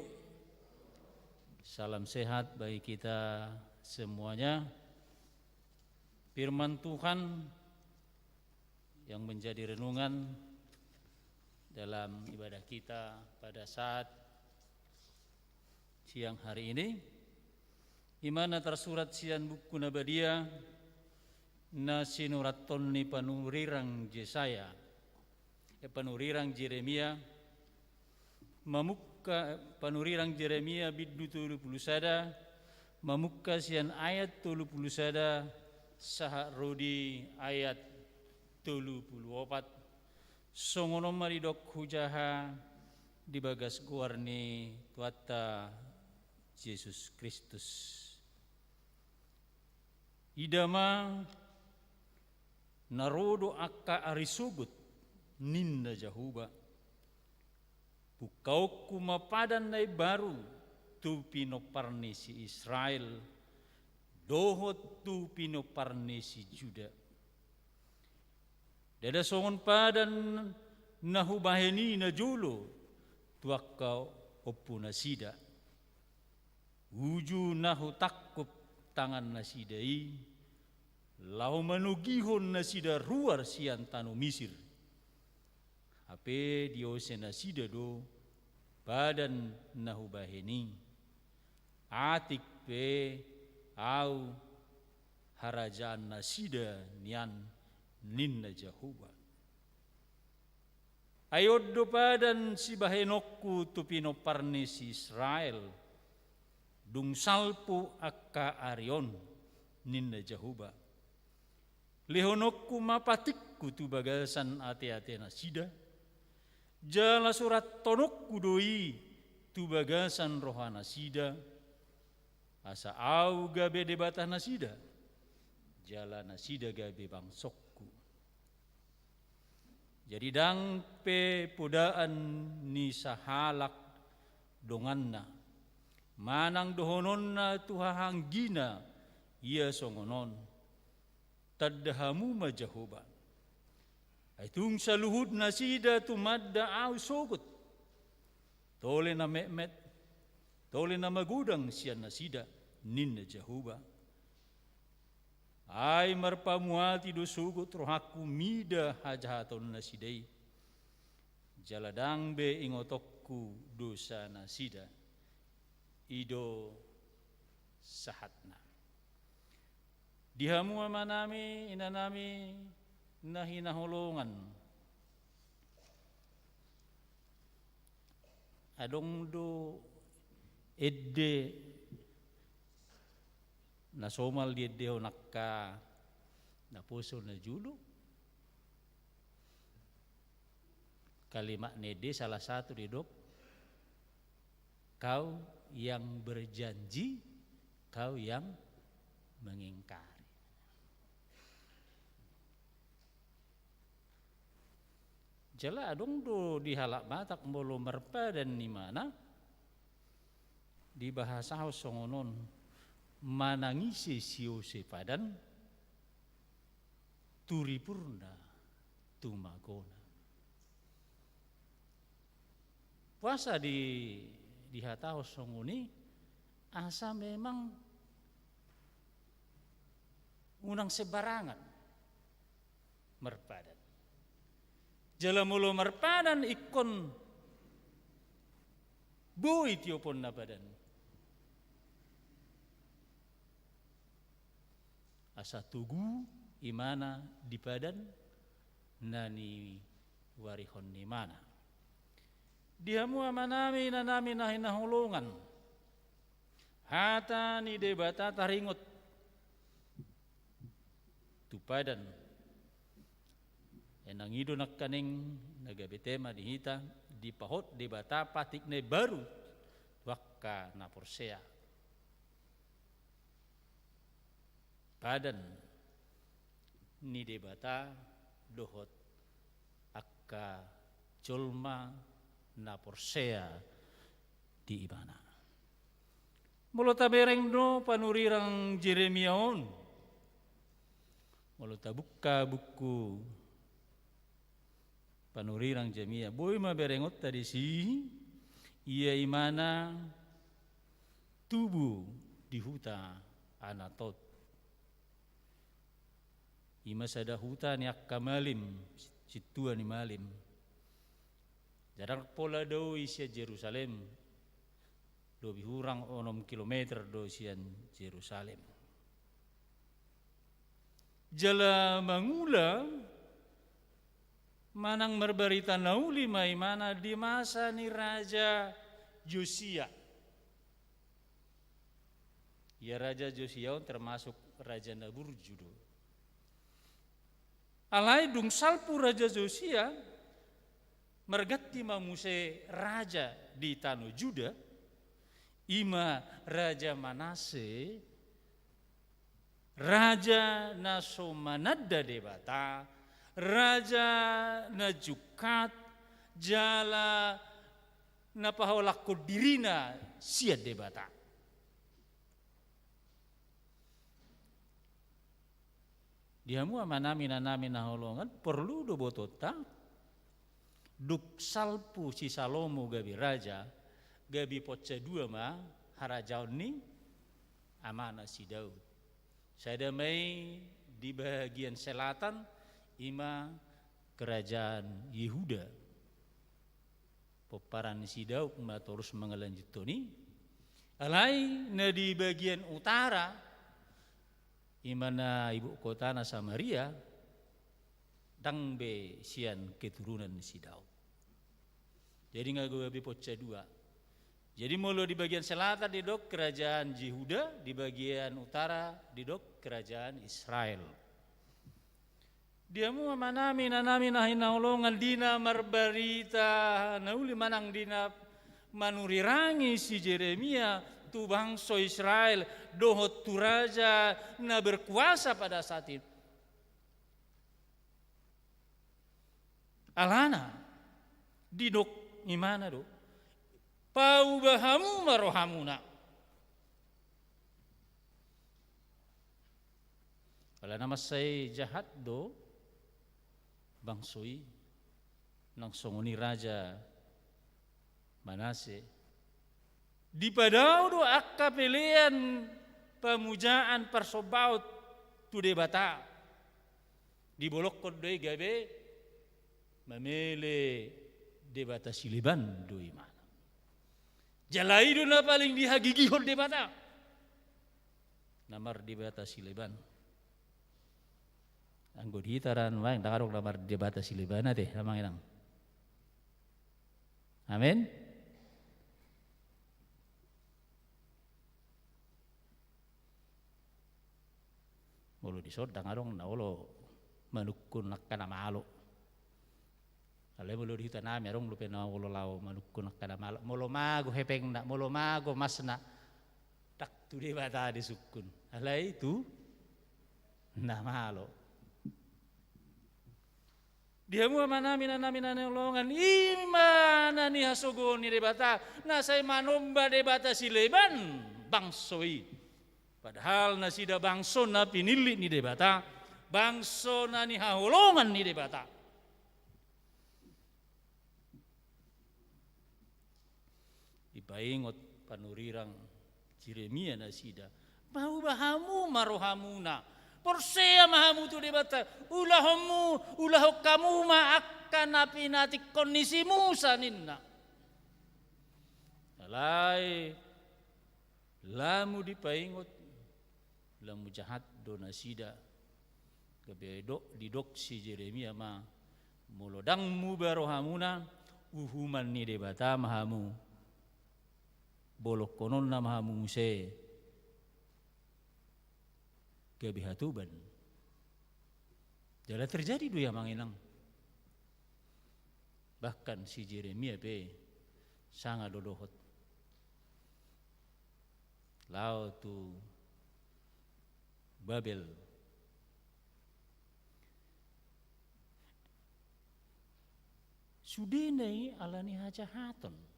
Salam sehat bagi kita semuanya. Firman Tuhan yang menjadi renungan dalam ibadah kita pada saat siang hari ini, i ma na tarsurat sian Buku na Badia na sinurathon ni panurirang Jesaya, eh, panurirang Jeremia, mamungka, panurirang Jeremia bindu tolu pulu sada, mamungka sian ayat tolu pulu sada sahat ro di ayat tolu pulu opat. Songon on ma didok hujaha di bagas goar ni Tuhanta Jesus Kristus. Ida ma na ro do angka ari sogot, ninna Jahowa. Bungkaonku ma padan na imbaru tu pinompar ni si Israel, dohot tu pinompar ni si Juda. Ndada songon padan na hubahen i najolo tu angka ompunasida. Uju na hutangkup tangannasida i, laho manogihon nasida ruar sian tano Misir. Hape diosenasida do padan na hubahen i. Atik pe ahu harajaannasida nian, ninna Jahowa. Ai on do padan sibahenonku tu pinompar ni si Israel, dung salpu angka ari on, ninna Jahowa. Lehononku ma patikku tu bagasan ateatenasida, jala surathononku do i tu bagasan rohanasida, asa ahu gabe Debatanasida, jala nasida gabe bangsongku. Jadi ndang pe podaan ni sahalak donganna, manang dohononna tu hahaanggina ia songon on. Tanda hamu ma Jahowa. Ai tung saluhutnasida tumanda ahu sogot. Tole na metmet, tole na magodang sian nasida, ninna Jahowa. Ai marpamuati do sogot rohangku mida hajahatonnasida i. Jala ndang be ingotonku dosanasida. I do sahatna. Di hamu amanami, inanami, na hinaholongan. Adong do ende na somal diendehon angka naposo najolo. Kalimat ni ende salah satu didok, kau yang berjanji, kau yang mengingkari. Jala adong do di halak Batak molo marpadan imana, dibahasahon songon on, manang ise siose padan, tu ripurna tumagona. Boasa di, dihatahon songon i, asa memang unang sembarangan marpadan. Jala molo marpadan ingkon boi tioponna padan. Asa togu imana di padan na niuarihon ni imana. Di hamu amanami, inanami na hinaholongan, hata ni Debata taringot tu padan. Ai nang i do nangkaning na gabe tema di hita, dipahot Debata patik na imbaru tu angka na porsea. Padan ni Debata dohot angka jolma na porsea di ibana. Molo tabereng do panurirang Jeremia on, molo tabuka buku panurirang Jeremia, boi ma berengonta disi, ia imana tubu di huta Anatot. Ima sada huta ni angka malim, sintua ni malim. Jala ndang pola dao i sian Jerusalem, lobi hurang onom kilometer do sian Jerusalem. Jala mangula manang marbarita na uli ma imana di masa ni Raja Josia. Ia Raja Josia on termasuk raja na burju do. Alai dung salpu Raja Josia, marganti ma muse raja di tano Juda, ima Raja Manase, raja na so mananda Debata, raja na jungkat, jala na paholanghon dirina sian Debata. Di hamu amanami, inanami na hinaholongan, porlu do botoonta, dung salpu si Salomo gabe raja, gabe poncadua ma harajaon ni amana si Daud. Sada ma i di bagian selatan, ima kerajaan Yehuda. Pomparan ni si Daud ma torus mangalanjuthon i. Alai na di bagian utara, ima na ibu kotana Samaria, ndang be sian keturunan ni si Daud. Jadi nga gabe poncadua. Jadi molo di bagian selatan didok kerajaan Yehuda, di bagian utara didok kerajaan Israel. Di hamu amanami, inanami na hinaholongan, di na marbarita na uli manang di na manurirangi si Jeremia tu bangso Israel dohot tu raja na berkuasa pada saat itu. Alana didok imana do, pauba hamu ma rohamuna. Alana mansai jahat do bangso i, nang songon i Raja Manase. Dipadao do angka pelean pamujaan parsombaon tu Debata. Dibolongkon do i gabe mamele debata sileban do imana. Jala i do na paling dihagigihon Debata. Na mardebata sileban. Anggo di hita ra nuaeng ndang adong na mardebata silebana te, amang inang. Amin. Molo dison ndang adong na olo manungkun angka na malo. Alai molo di huta nami adong dope na olo laho manungkun angka na malo, molo mago hepengna, molo mago masna, ndang tu Debata disungkun, alai tu na malo. Di hamu amanami, inanami na hinaholongan, i ma na nihasogohon ni Debata, na sai manomba debata sileban bangso i. Padahal nasida bangso na pinillit ni Debata, bangso na nihaholongan ni Debata. Dipaingot panurirang Jeremia nasida, paubah hamu ma rohamuna, porsea ma hamu tu Debata, ulahonmu, ulahon hamu ma angka na pinatingkon ni si Musa ninna. Alai lamu dipaingot, lamu jahat do nasida. Gabe dok, didok si Jeremia ma, molo ndang muba rohamuna, uhuman ni Debata ma hamu, bolongkononna ma hamu muse gabe hatoban. Jala terjadi do i amang inang. Bahkan si Jeremia pe sanga do dohot laho tu Babel. Sudena i ala ni hajahaton.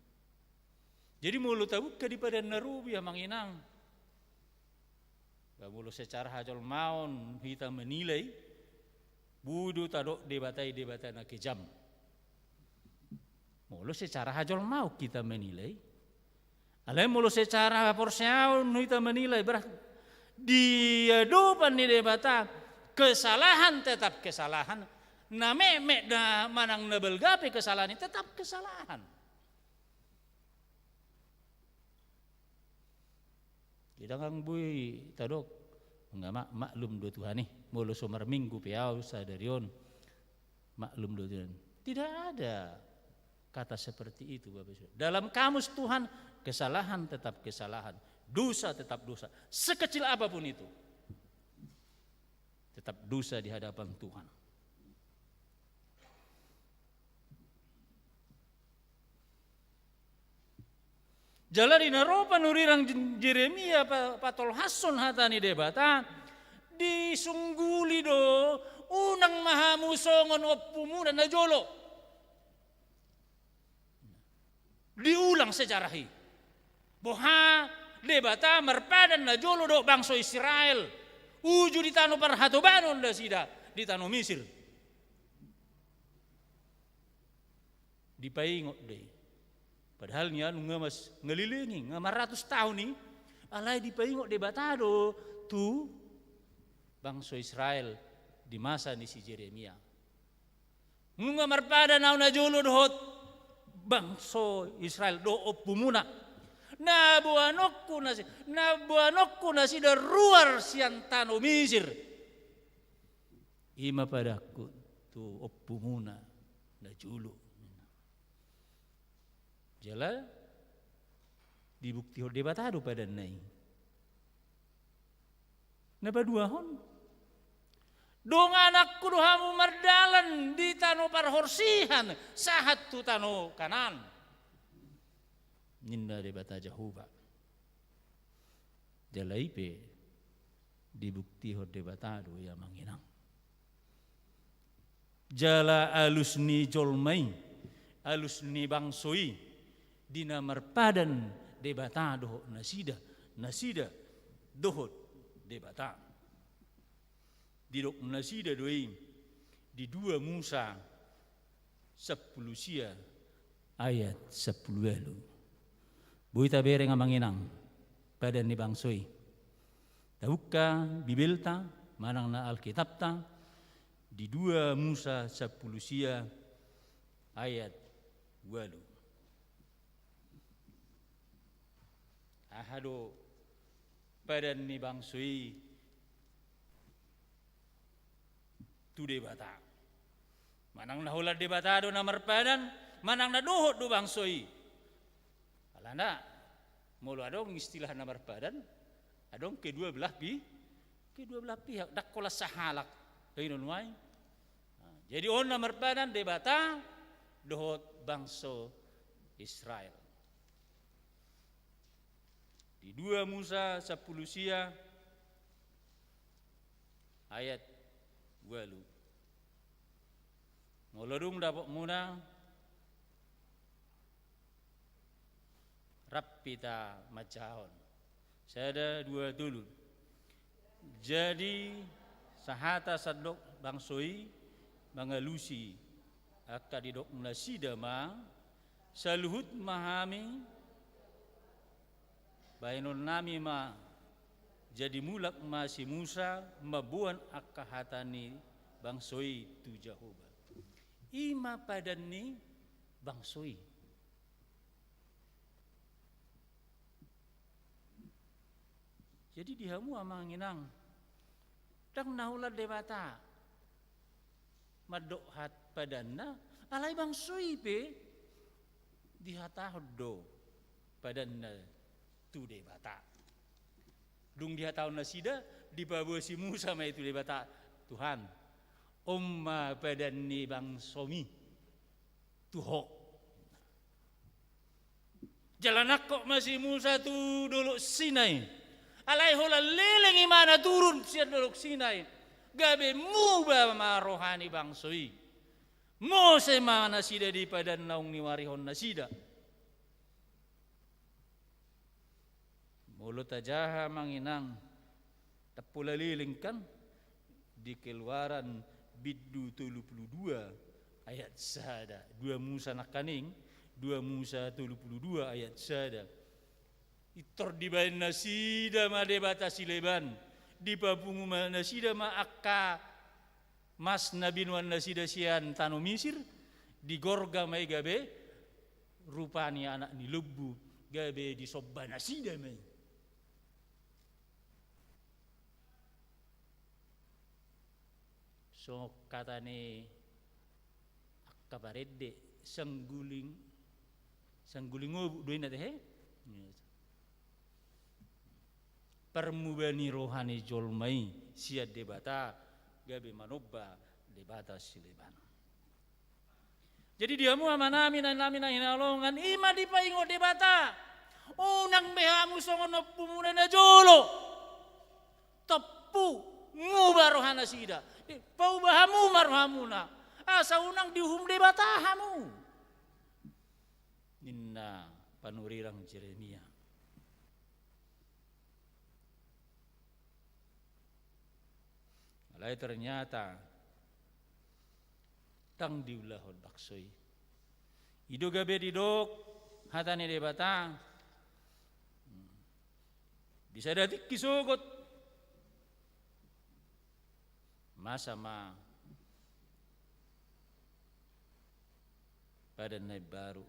Jadi molo tabuka di Padan na Robi amang inang, ba molo secara hajolmaon hita menilai, boi do tadok Debata i Debata na kejam. Molo secara hajolmaon hita menilai, alai molo secara haporseaon hita menilai, berarti di adopan ni Debata kesalahan tetap kesalahan, na metmet da manang na balga pe kesalahan i tetap kesalahan. Jadi ndang boi tadok, nga ma-, maklum do Tuhan i, molo so marminggu pe au sadari on, maklum do Tuhan. Tidak ada kata seperti itu, Bapak Ibu. Dalam kamus Tuhan, kesalahan tetap kesalahan, dosa tetap dosa, sekecil apapun itu, tetap dosa di hadapan Tuhan. Jala di na ro panurirang Jeremia pa-, patolhashon hata ni Debata, disungguli do, unang ma hamu songon ompumuna na jolo. Diulang sejarah i. Boha Debata marpadan na jolo dohot bangso Israel, uju di tano parhatobanon nasida di tano Misir. Dipaingot do i. Padahal nian nunga mas-, ngalilingi, nunga maratus taon i, alai dipaingot Debata do tu bangso Israel di masa ni si Jeremia. Nunga marpadan au na jolo dohot bangso Israel dohot ompumuna. Na boanonku nasi-, na boanonku nasida ruar sian tano Misir. I ma padanku tu ompumuna na jolo. Jala dibuktihon Debata do padanna i. Na paduahon, dongananku do hamu mardalan di tano parhorsihan sahat tu tano Kanaan, ninna Debata Jahowa. Jala i pe dibuktihon Debata do i amang inang. Jala alus ni jolma i, alus ni bangso i, di na marpadan Debata dohot nasida, nasida dohot Debata. Didok nasida do i di dua Musa sampulu sia ayat sampulu ualu. Boi tabereng amang inang padan ni bangso i. Tabuka Bibelta manang na Alkitabta di dua Musa sampulu sia ayat ualu. Aha do padan ni bangso i tu Debata? Manang na holan Debata do na marpadan, manang na dohot do bangso i. Alana molo adong istilah na marpadan, adong kedua belah pi-, kedua belah pihak, ndang holan sahalak. Bahenon nuaeng. Nah, jadi on na marpadan Debata, dohot bangso Israel. Di dua Musa sampulu sia ayat ualu. Molo dung dapotmuna, rap hita manjahahon. Sada, dua, tolu. Jadi sahata sandok bangso i mangalusi angka didok nasida ma, saluhut ma hami, bahenonnami ma, jadi mulak ma si Musa mamboan angka hata ni bangso i tu Jahowa. I ma padan ni bangso i. Jadi di hamu amang inang, ndang na holan Debata mandok hat padanna, alai bangso i pe dihatahon do padanna tu Debata. Dung dihatahon nasida, dipaboa si Musa ma i tu Debata, Tuhan, on ma padan ni bangsomi tu ho. Jala nangkok ma si Musa tu Dolok Sinai. Alai holan leleng imana turun sian Dolok Sinai, gabe muba ma roha ni bangso i. Mose ma nasida di padan naung niuarihon nasida. Molo tajaha amang inang, ndang pola leleng kan, di Keluaran bindu tolu pulu dua ayat sada. Dua Musa nangkaning, dua Musa tolu pulu dua ayat sada. Pintor dibaen nasida ma debata sileban, dipapungu ma nasida ma angka mas na binoan nasida sian tano Misir, digorga ma i gabe rupa ni anak ni lombu, gabe disomba nasida ma i. Songon hata ni angka parende, sangguling, sangguling obuk do i na tehe. Parmuba ni roha ni jolma i sian debata, gabe manomba debata sileban. Jadi di hamu amanami, inanami na hinaholongan, i ma dipaingot Debata. Unang be hamu songon ompumuna na jolo. Tompu muba roha nasida. Eh, pauba hamu ma rohamuna, asa unang diuhum Debata hamu, ninna panurirang Jeremia. Alai ternyata ndang diulahon bangso i. I do gabe didok hata ni Debata. Di sada tingki sogot, masa ma padan na imbaru.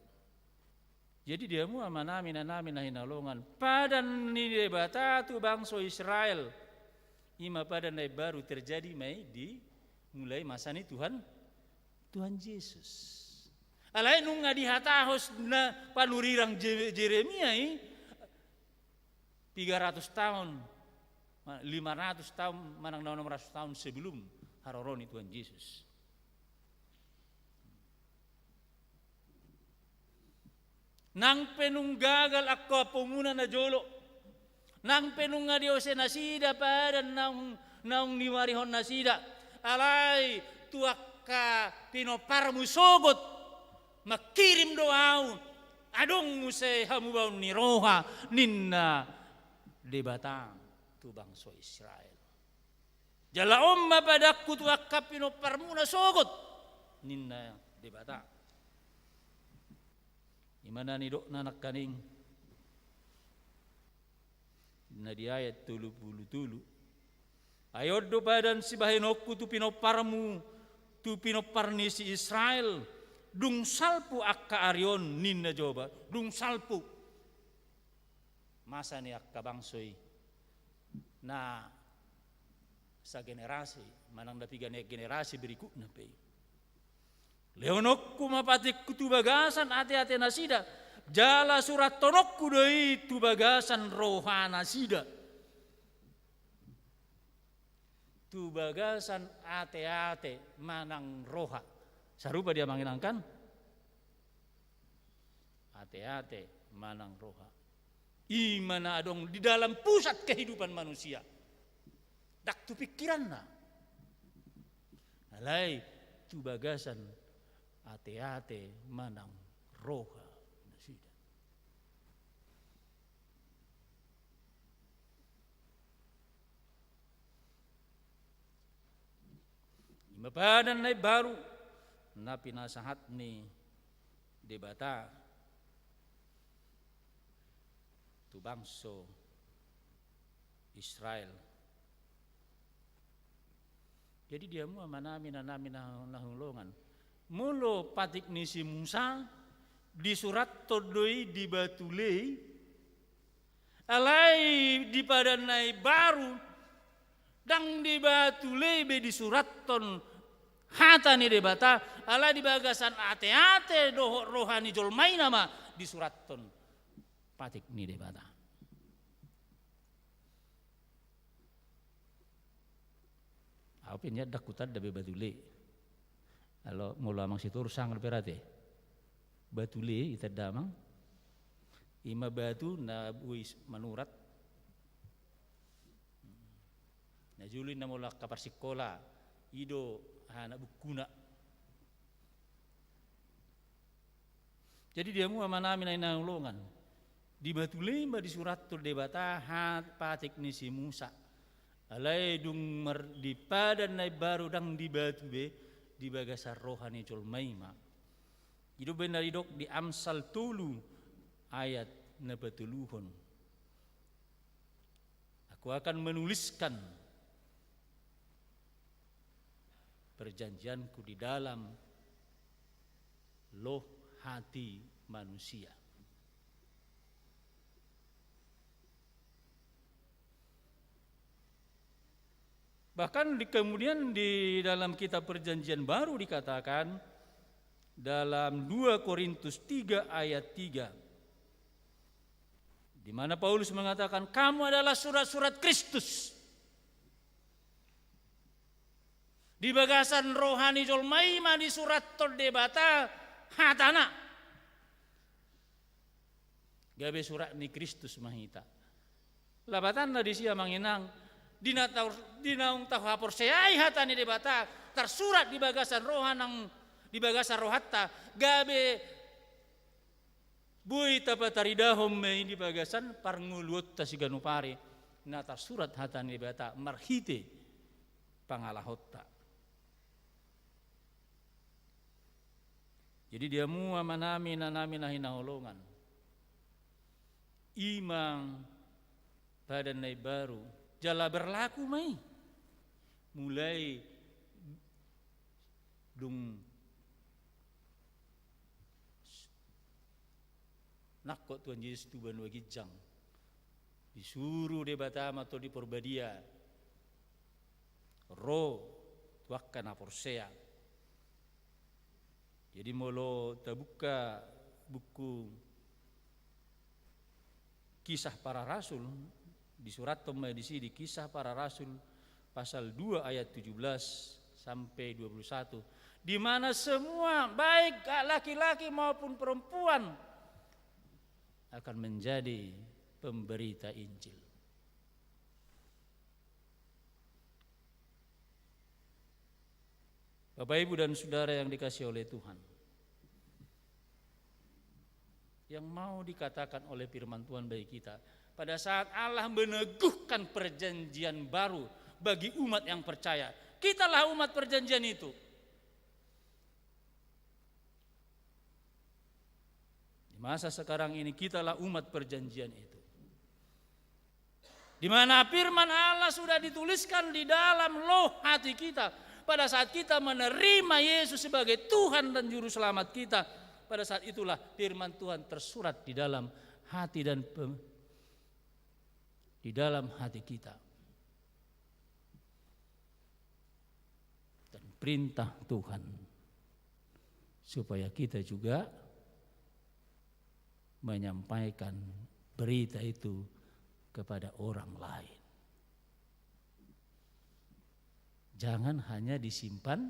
Jadi di hamu amanami, inanami na hinaholongan, padan ni Debata tu bangso Israel, i ma padan na imbaru terjadi ma i di mulai masa ni Tuhan, Tuhan Jesus. Alai nunga dihatahon na panurirang Je-, Jeremia i, tiga ratus tahun, ma-, lima ratus tahun, manang na onom ratus tahun sebelum haroro ni Tuhan Jesus. Nang pe nunga gagal angka ompumuna na jolo, nang pe nunga diose nasida padan naung, naung niuarihon nasida, alai tu angka pinomparmu sogot, mangkirim do ahu, adong muse hamubaon ni roha, ninna Debata tu bangso Israel. Jala on ma padanku tu angka pinomparmuna sogot, ninna Debata. I ma na nidokna nangkaning, na di ayat tolu pulu tolu. Ai on do padan sibahenonku tu pinomparmu, tu pinompar ni si Israel, dung salpu angka ari on, ninna Jahowa, dung salpu masa ni angka bangso i na sagenerasi, manang na piga ni generasi berikutna pe i. Lehononku ma patikku tu bagasan ateate nasida, jala surathononku do i tu bagasan roha nasida. Tu bagasan ateate manang roha. Sarupa dia manginangkan? Ate-ate manang roha. I ma na adong di dalam pusat kehidupan manusia. Ndang tu pingkiranna. Alai tu bagasan ate-ate manang roha nasida. I ma padan na imbaru na pinasahat ni Debata tu bangso Israel. Jadi di hamu amanami inanami na, na hinaholongan, molo patik ni si Musa disurathon do i di batu lei, alai di padan na imbaru ndang di batu lei be disurathon hata ni Debata, alai di bagasan ate-ate dohot roha ni jolma i nama disurathon patik ni Debata. Au pe nian ndang hutanda be batu lei. Alo molo amang Sitorus sanga dope ra ate. Batu lei itanda amang. I ma batu na boi manurat. Na jolo i na molo angka parsingkola, i do aha na bukkuna. Jadi di hamu amanami na hinaholongan, di batu lei ma disurathon Debata hata patik ni si Musa. Alai dung mar-, di padan na imbaru ndang di batu be, di bagasan roha ni jolma i ma. I do umbahen na didok di Amsal tolu ayat na patoluhon. Aku akan menuliskan perjanjianku di dalam loh hati manusia. Bahkan di, kemudian di dalam kitab Perjanjian Baru dikatakan dalam dua Korintus tiga ayat tiga, di mana Paulus mengatakan, "Kamu adalah surat-surat Kristus." Di bagasan roha ni jolma i ma disurathon Debata hatana. Gabe surat ni Kristus ma hita. Lapatanna disi amang inang, di na tau-, di naung tahaporseai hata ni Debata, tarsurat di bagasan roha nang di bagasan rohanta, gabe boi tapataridahon ma i di bagasan parngoluonta siganup ari, na tarsurat hata ni Debata marhite pangalahonta. Jadi di hamu amanami inanami na hinaholongan, i ma padan na imbaru, jala berlaku ma i. Mulai dung nangkok Tuhan Jesus tu banua ginjang, disuru Debata ma Tondi Parbadia ro tu angka na porsea. Jadi molo tabuka buku Kisah Para Rasul, disurathon ma disi di Kisah Para Rasul pasal dua ayat tujuh belas sampai dua puluh satu, di mana semua, baik laki-laki maupun perempuan, akan menjadi pemberita Injil. Bapak, Ibu, dan Saudara yang dikasihi oleh Tuhan, yang mau dikatakan oleh firman Tuhan bagi kita, pada saat Allah meneguhkan perjanjian baru bagi umat yang percaya, kitalah umat perjanjian itu. Di masa sekarang ini, kitalah umat perjanjian itu. Di mana firman Allah sudah dituliskan di dalam loh hati kita. Pada saat kita menerima Yesus sebagai Tuhan dan Juru Selamat kita, pada saat itulah firman Tuhan tersurat di dalam hati dan pe-, di dalam hati kita. Dan perintah Tuhan supaya kita juga menyampaikan berita itu kepada orang lain. Jangan hanya disimpan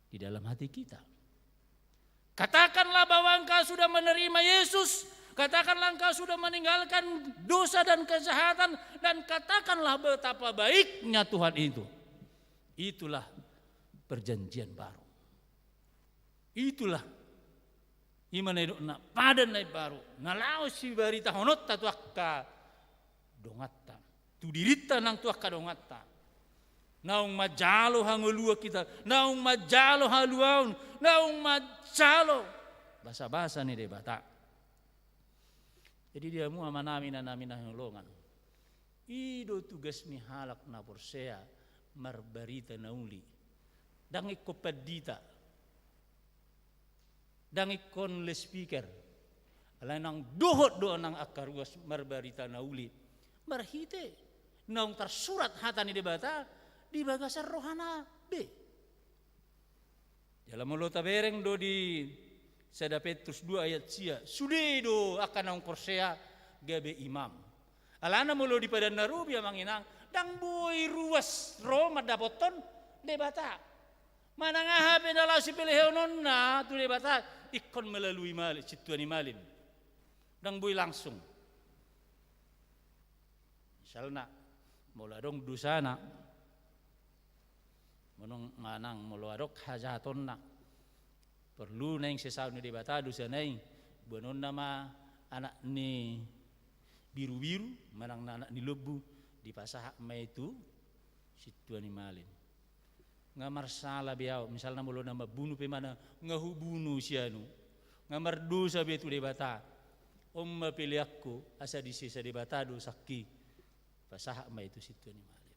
di dalam hati kita. Katakanlah bahwa engkau sudah menerima Yesus, katakanlah engkau sudah meninggalkan dosa dan kejahatan, dan katakanlah betapa baiknya Tuhan itu. Itulah perjanjian baru. Itulah ima na nidokna padan na imbaru, na laho sibaritahononta tu angka donganta, tu dirinta nang tu angka donganta. Naung manjalo hangoluan hita, naung manjalo haluaon, naung manjalo basabasa ni Debata. Jadi di hamu amanami, inanami na hinaholongan, i do tugas ni halak na porsea marbarita na uli. Ndang ingkon pandita, ndang ingkon loudspeaker. Alai nang dohot do nang angka ruas marbarita na uli marhite naung tarsurat hata ni Debata di bagasan rohana be. Jala molo tabereng do di sada Petrus dua ayat sia, sude do angka naung porsea gabe imam. Alana molo di padan na robi, amang inang, ndang boi ruas ro mandapothon Debata. Manang aha pe na laho sipelehononna tu Debata, ingkon melalui malin, sintua ni malin. Ndang boi langsung. Misalna, molo adong dosana, manang, manang molo adong hajahatonna, porlu naeng sesaon ni Debata dosana i, boanonna ma anak ni birubiru, manang anak ni lombu, dipasahat ma i tu sintua ni malin. Nga marsala be ahu, misalna molo na mambunu pe imana, nga hubunu sianu, nga mardosa be tu Debata. On ma peleanku, asa disesa Debata dosangki. Pasahat ma i tu sintua ni malin.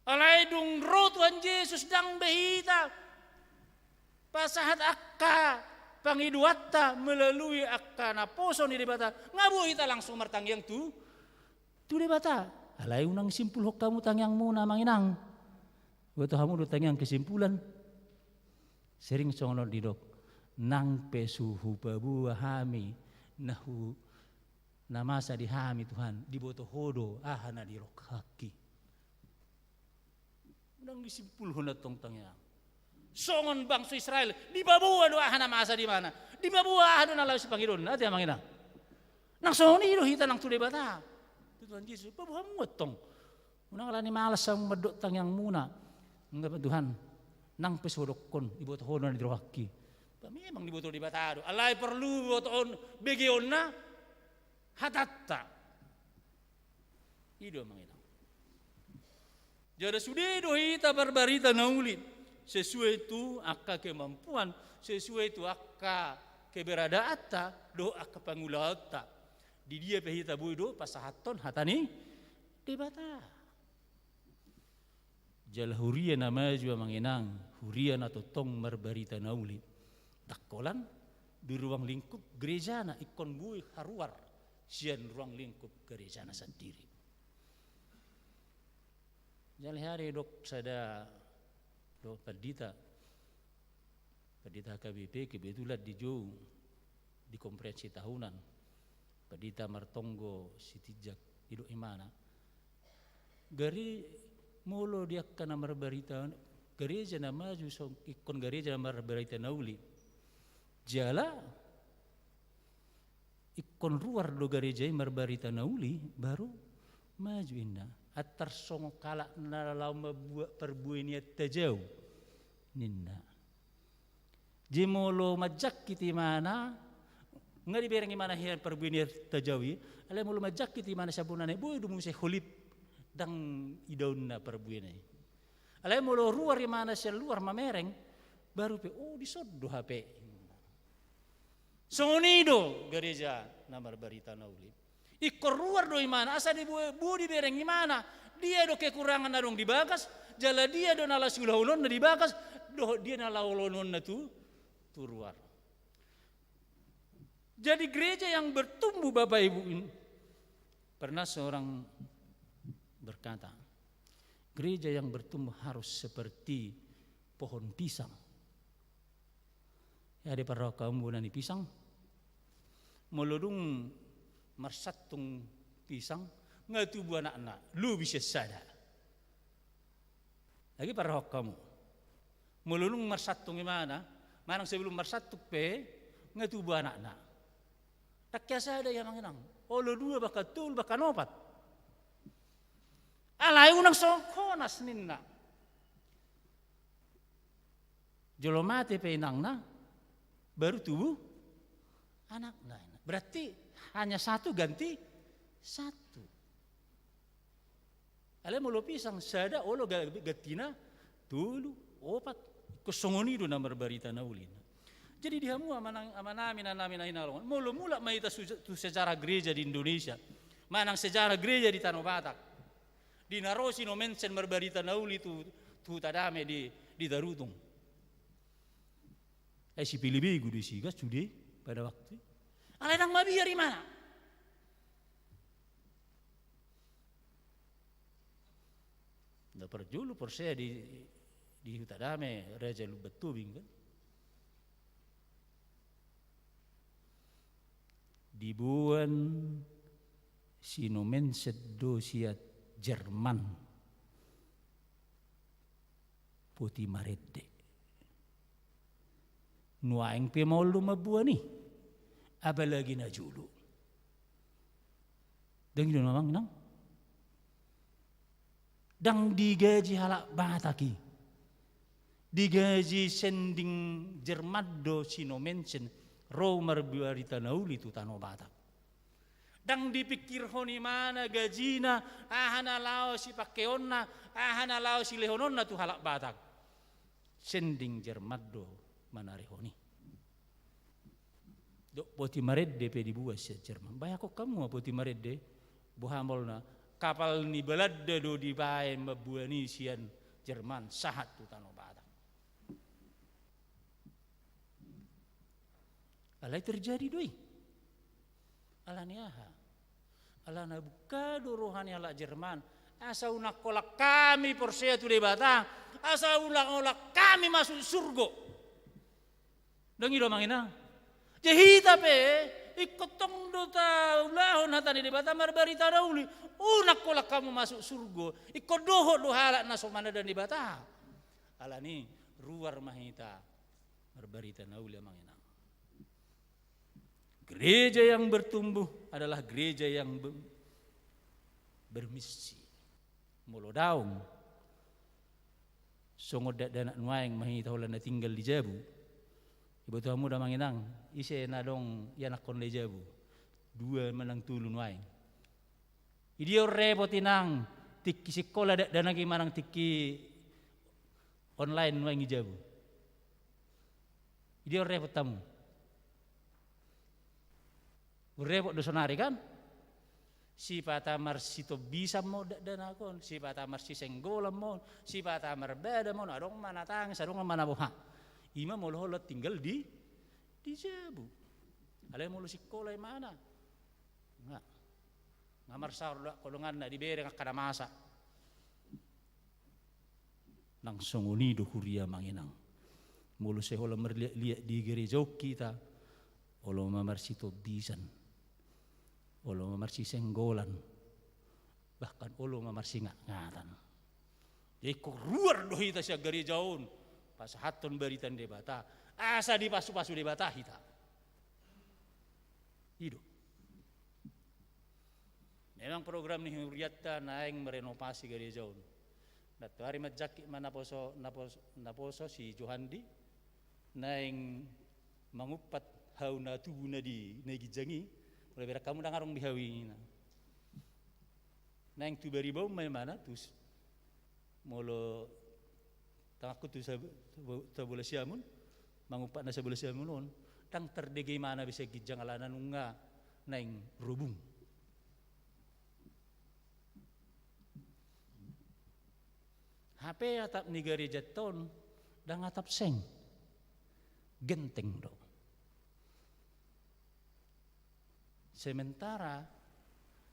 Alai dung ro Tuhan Jesus, ndang be hita pasahat angka pangidoanta melalui angka naposo ni Debata, nga boi hita langsung martangiang tu, tu Debata. Alai unang simpulhon hamu tangiangmuna, amang inang. Boto hamu do tangiang kesimpulan? Sering songon on didok, nang pe so hupaboa hami na hu-, na masa di hami, Tuhan, diboto Ho do aha na dirohakki. Unang disimpulhon antong tangiang. Songon bangso Israel, dipaboa do aha na masa di ibana, dipaboa aha do na laho sipangidoonna, ate, amang inang. Nang songon i do hita nang tu Debata, tu Tuhan Jesus, paboa hamu antong. Unang ala ni malas hamu mandok tangiangmuna. Nga, Tuhan, nang pe so hudokkon, diboto Ho do na dirohakki. Ba memang diboto Debata do. Alai porlu botoon, begeonna hatanta. I do, amang inang. Jala sude do hita marbarita na uli sesuai tu angka kemampuan, sesuai tu angka keberadaanta dohot angka pangulaonta. Di dia pe hita boi do pasahathon hata ni Debata. Jala huria na maju, amang inang, huria na tongtong marbarita na uli, ndang holan di ruang lingkup gerejana, ingkon boi haruar sian ruang lingkup gerejana sandiri. Jala hea didok sada do pandita, pandita H K B P, kebetulan dijou di konferensi tahunan, pandita martonggo Sitinjak, didok imana, gare-, molo di angka na marbarita, gareja na maju song-, ingkon gareja na marbarita na uli. Jala ingkon ruar do gareja i marbarita na uli, baru maju, inna. Antar songon halak na laho mambuat parbue ni antajau, ninna. Jadi molo manjangkit imana, nga dibereng imana hian parbue ni antajau i, alai molo manjangkit imana sian bona na i, boi do muse holip, ndang idaonna parbue na i. Alai molo ruar imana sian luar mamereng, baru pe, oh, dison do hape. Songon i do gareja na marbarita na uli. Ingkon ruar do imana, asa di bue-, boi dibereng imana dia do kekurangan na adong di bagas, jala dia do na laho siulahononna di bagas, dohot dia na laho ulaononna tu, tu ruar. Jadi gereja yang bertumbuh, Bapak Ibu, ini, pernah seorang berkata, gereja yang bertumbuh harus seperti pohon pisang. Ia diparrohahon hamu bona ni pisang. Molo dung marsantung pisang, nga tubu anakna, lobi sian sada. Lagi parrohahon hamu. Molo dung marsantung imana, manang sebelum marsantung pe, nga tubu anakna. Ndang hea sada i amang inang. Olo dua bahkan tolu bahkan opat. Alai unang songon honas ninna. Jolo mate pe inangna, baru tubu anakna. Berarti hanya satu ganti satu. Alai molo pisang sada olo ga-, gantina tolu, opat. Ingkon songon i do na marbarita na uli. Jadi di hamu amanang-, amanami, inanami na hinaholongan, molo mulak ma hita su-, tu sejarah gereja di Indonesia, manang sejarah gereja di Tano Batak, di na ro si Nommensen marbarita na uli tu, tu Hutadame di, di Tarutung. Eh, si Pele Begu do isi kan sude pada waktu i. Alai ndang mabiar imana. Na parjolo porsea di, di Hutadame Raja Lumban Tobing kan. Diboan si Nommensen do sian Jerman. Poti marende. Nuaeng pe maol do mamboan i. Apalagi na jolo. Ndang i do na amang inang. Ndang digaji halak Batak i. Digaji sending Jerman do si Nommensen ro marbarita na uli tu Tano Batak. Ndang dipingkirhon imana gajina, aha na laho sipangkeonna, aha na laho silehononna tu halak Batak. Sending Jerman do manarehon i. Dok poti marende pe diboan sian Jerman. Bayangkon hamu ma poti marende, boha maolna, kapal ni Balanda do dibaen mamboan i sian Jerman sahat tu Tano Batak. Alai terjadi do i. Alani aha? Alana buka do roha ni halak Jerman. Asa unang holan hami porsea tu Debata. Asa unang holan hami masuk surgo. Ndang i do amang inang. Jadi hita pe, ingkon tong do taulahon hata ni Debata marbarita na uli. Unang holan hamu masuk surgo. Ingkon dohot do halak na so mananda Debata. Alani ruar ma hita marbarita na uli amang inang. Gereja yang bertumbuh adalah gereja yang be-, bermisi. Molo daong, songon dakdanak nuaeng ma hita holan na tinggal di jabu. Iboto hamu do amang inang, ise na adong ianakhonna di jabu. Dua manang tolu nuaeng. Idia on repot inang, tingki sikola dakdanak i manang tingki online nuaeng i jabu. Idia on repot hamu. Repot do sonari kan? Sipata marsitombisan ma on dakdanak on, sipata marsisenggolan ma on, sipata marbada ma on, adong ma na tangis, adong ma na boha. Ima molo holan tinggal di, di jabu. Alai molo sikola imana. Nga. Nga marsaor do angka donganna dibereng angka na masa. Nang songon i do huria amang inang. Molo sai holan marliat-liat di gereja on hita, olo ma marsitombisan, olo ma marsisenggolan, bahkan olo ma marsingatngatan. Jadi ingkon ruar do hita sian gereja on, pasahathon barita ni Debata, asa dipasu-pasu Debata hita. I do. Memang program ni hurianta naeng merenovasi gereja on. Nantoari manjangkit ma naposo, naposo, naposo si Johandi, naeng mangumpat hau na tubu na di na ginjang i, molo berang hamu ndang adong di hau i na. Naeng tu Baribaun ma imana, tu s-, molo tanganku tu sab-, sab-, Sabola Siamun, mangumpat na Sabola Siamun on, ndang tardege imana be sian ginjang alana nunga naeng robung. Hape atap ni garejanta on, ndang atap seng. Genteng do. Sementara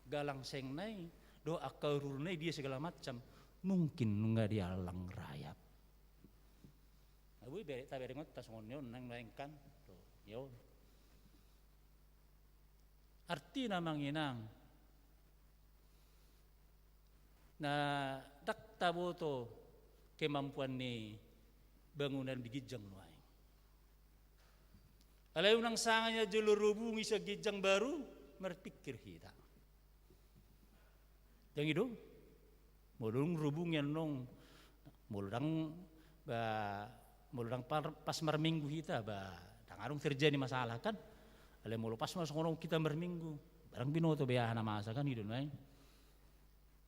galang sengna i dohot angka ururna i dia segala macam, mungkin nunga dialang rayap. Nah, boi bere-, taberengonta songon i on nang naeng kan. Tuh, i on. Artina amang inang, na ndang taboto kemampuan ni bangunan di ginjang nuaeng. Alai unang sanga ia jolo robung i sian ginjang baru marpingkir hita. Ndang i do? Molo dung robung i annon, molo ndang, ba, molo ndang par-, pas marminggu hita, ba, ndang adong terjadi masalah kan? Alai molo pas ma songon on hita marminggu, barang binoto be aha na masa kan i do nuaeng.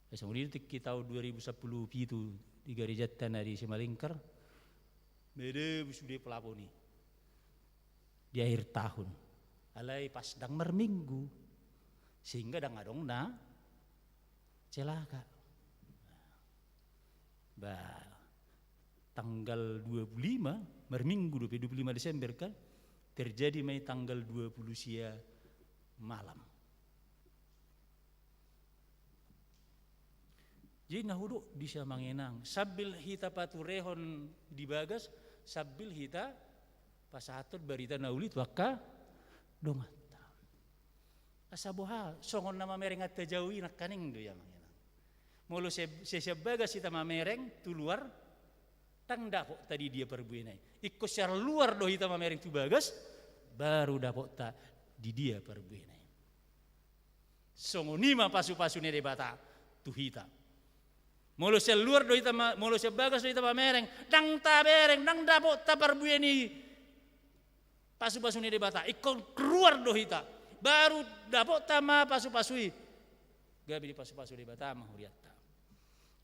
Ai songon i do tingki taon dua ribu sampulu pitu di garejanta na di Simalingkar, madabu sude pelapon i di akhir tahun. Alai pas ndang marminggu, sehingga ndang adong na celaka. Ba, tanggal dua puluh lima, marminggu dope, dua puluh lima Desember kan, terjadi ma i tanggal dua puluh sia malam. Jadi na hudok disi amang inang, sambil hita paturehon di bagas, sambil hita pasahathon barita na uli tu angka donganta. Asa boha, songon na mamereng antajau i nangkaning do i amang inang. Molo se-, se-, sian bagas hita mamereng tu luar, ndang dapotta di dia parbuena i. Ingkon sian luar do hita mamereng tu bagas, baru dapotta di dia parbuena i. Songon i ma pasupasu ni Debata tu hita. Molo sian luar do hita ma-, molo sian bagas do hita mamereng, ndang tabereng, ndang dapotta parbue ni pasupasu ni Debata. Ingkon ruar do hita, baru dapotta ma pasupasu i. Gabe dipasupasu Debata ma hurianta.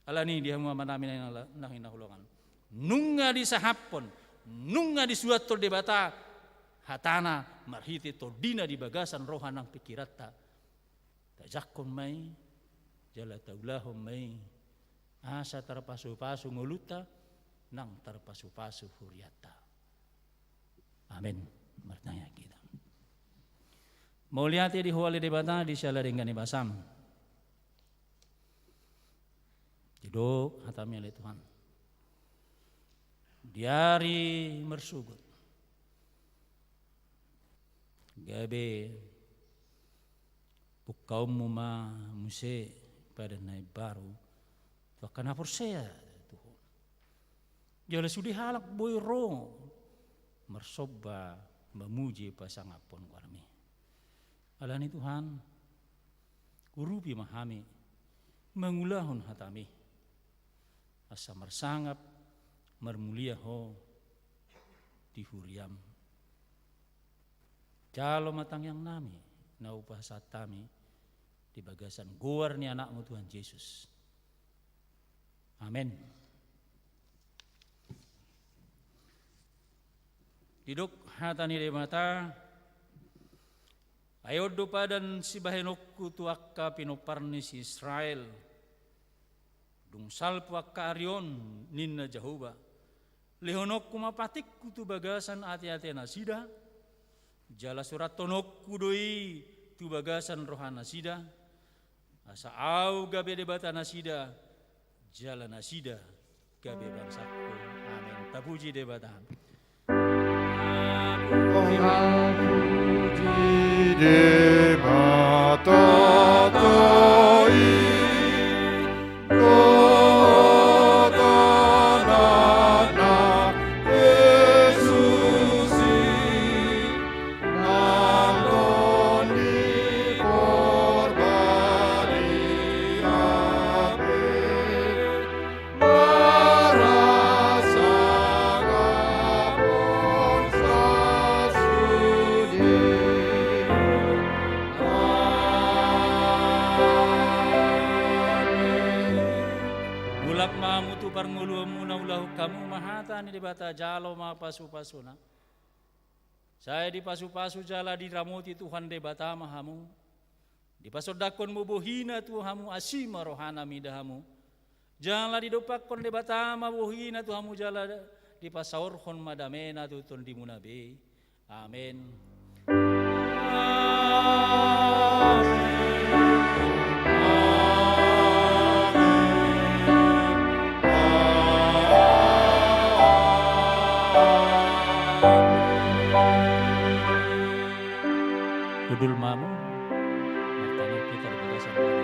Alani i di hamu amanami na hinaholongan, nunga disahaphon, nunga disuanhon Debata hatana marhite tondina di bagasan roha nang pingkiranta. Tajangkon ma i, jala taulahon ma i, asa tarpasupasu ngolunta, nang tarpasupasu hurianta. Amen. Martangiang hita. Mauliate di Ho ale Debata, di siala denggan ni basam. Didok hatami ale Tuhan. Di ari marsogot. Gabe bungkaonmu ma muse padan na imbaru tu angka na porsea tu Ho. Jala sude halak boi ro marsomba mamuji pasangaphon goarmi. Alani Tuhan, urupi ma hami, mangulahon hatami, asa marsangap marmulia Ho di huriam. Jalo ma tangiangnami na hupasahat hami di bagasan goar ni Anakmu Tuhan Jesus. Amen. Didok hata ni Debata, ai on do padan sibahenonku tu angka pinompar ni si Israel. Dung salpu angka ari on, ninna Jahowa, lehononku ma patikku tu bagasan ateate nasida, jala surathononku do i tu bagasan roha nasida, asa ahu gabe Debata nasida, jala nasida gabe bangsangku. Amen. Tapuji Debata. Tapuji Debata, Debata i, dohot Anakna Jesus i, nang tondi Porbadia be. Mulak ma hamu tu parngoluonmuna, ulahon hamu ma hata ni Debata, jalo ma pasupasuna. Sai dipasupasu jala diramoti Tuhan Debata ma hamu. Dipasondangkon ma bohina tu hamu, asi ma rohana mida hamu. Jala didompakkon Debata ma bohina tu hamu jala dipasaorhon ma damena tu tondimuna be. Amen. Amen. Hundul ma hamu. Martangiang hita di bagasan Tuhan.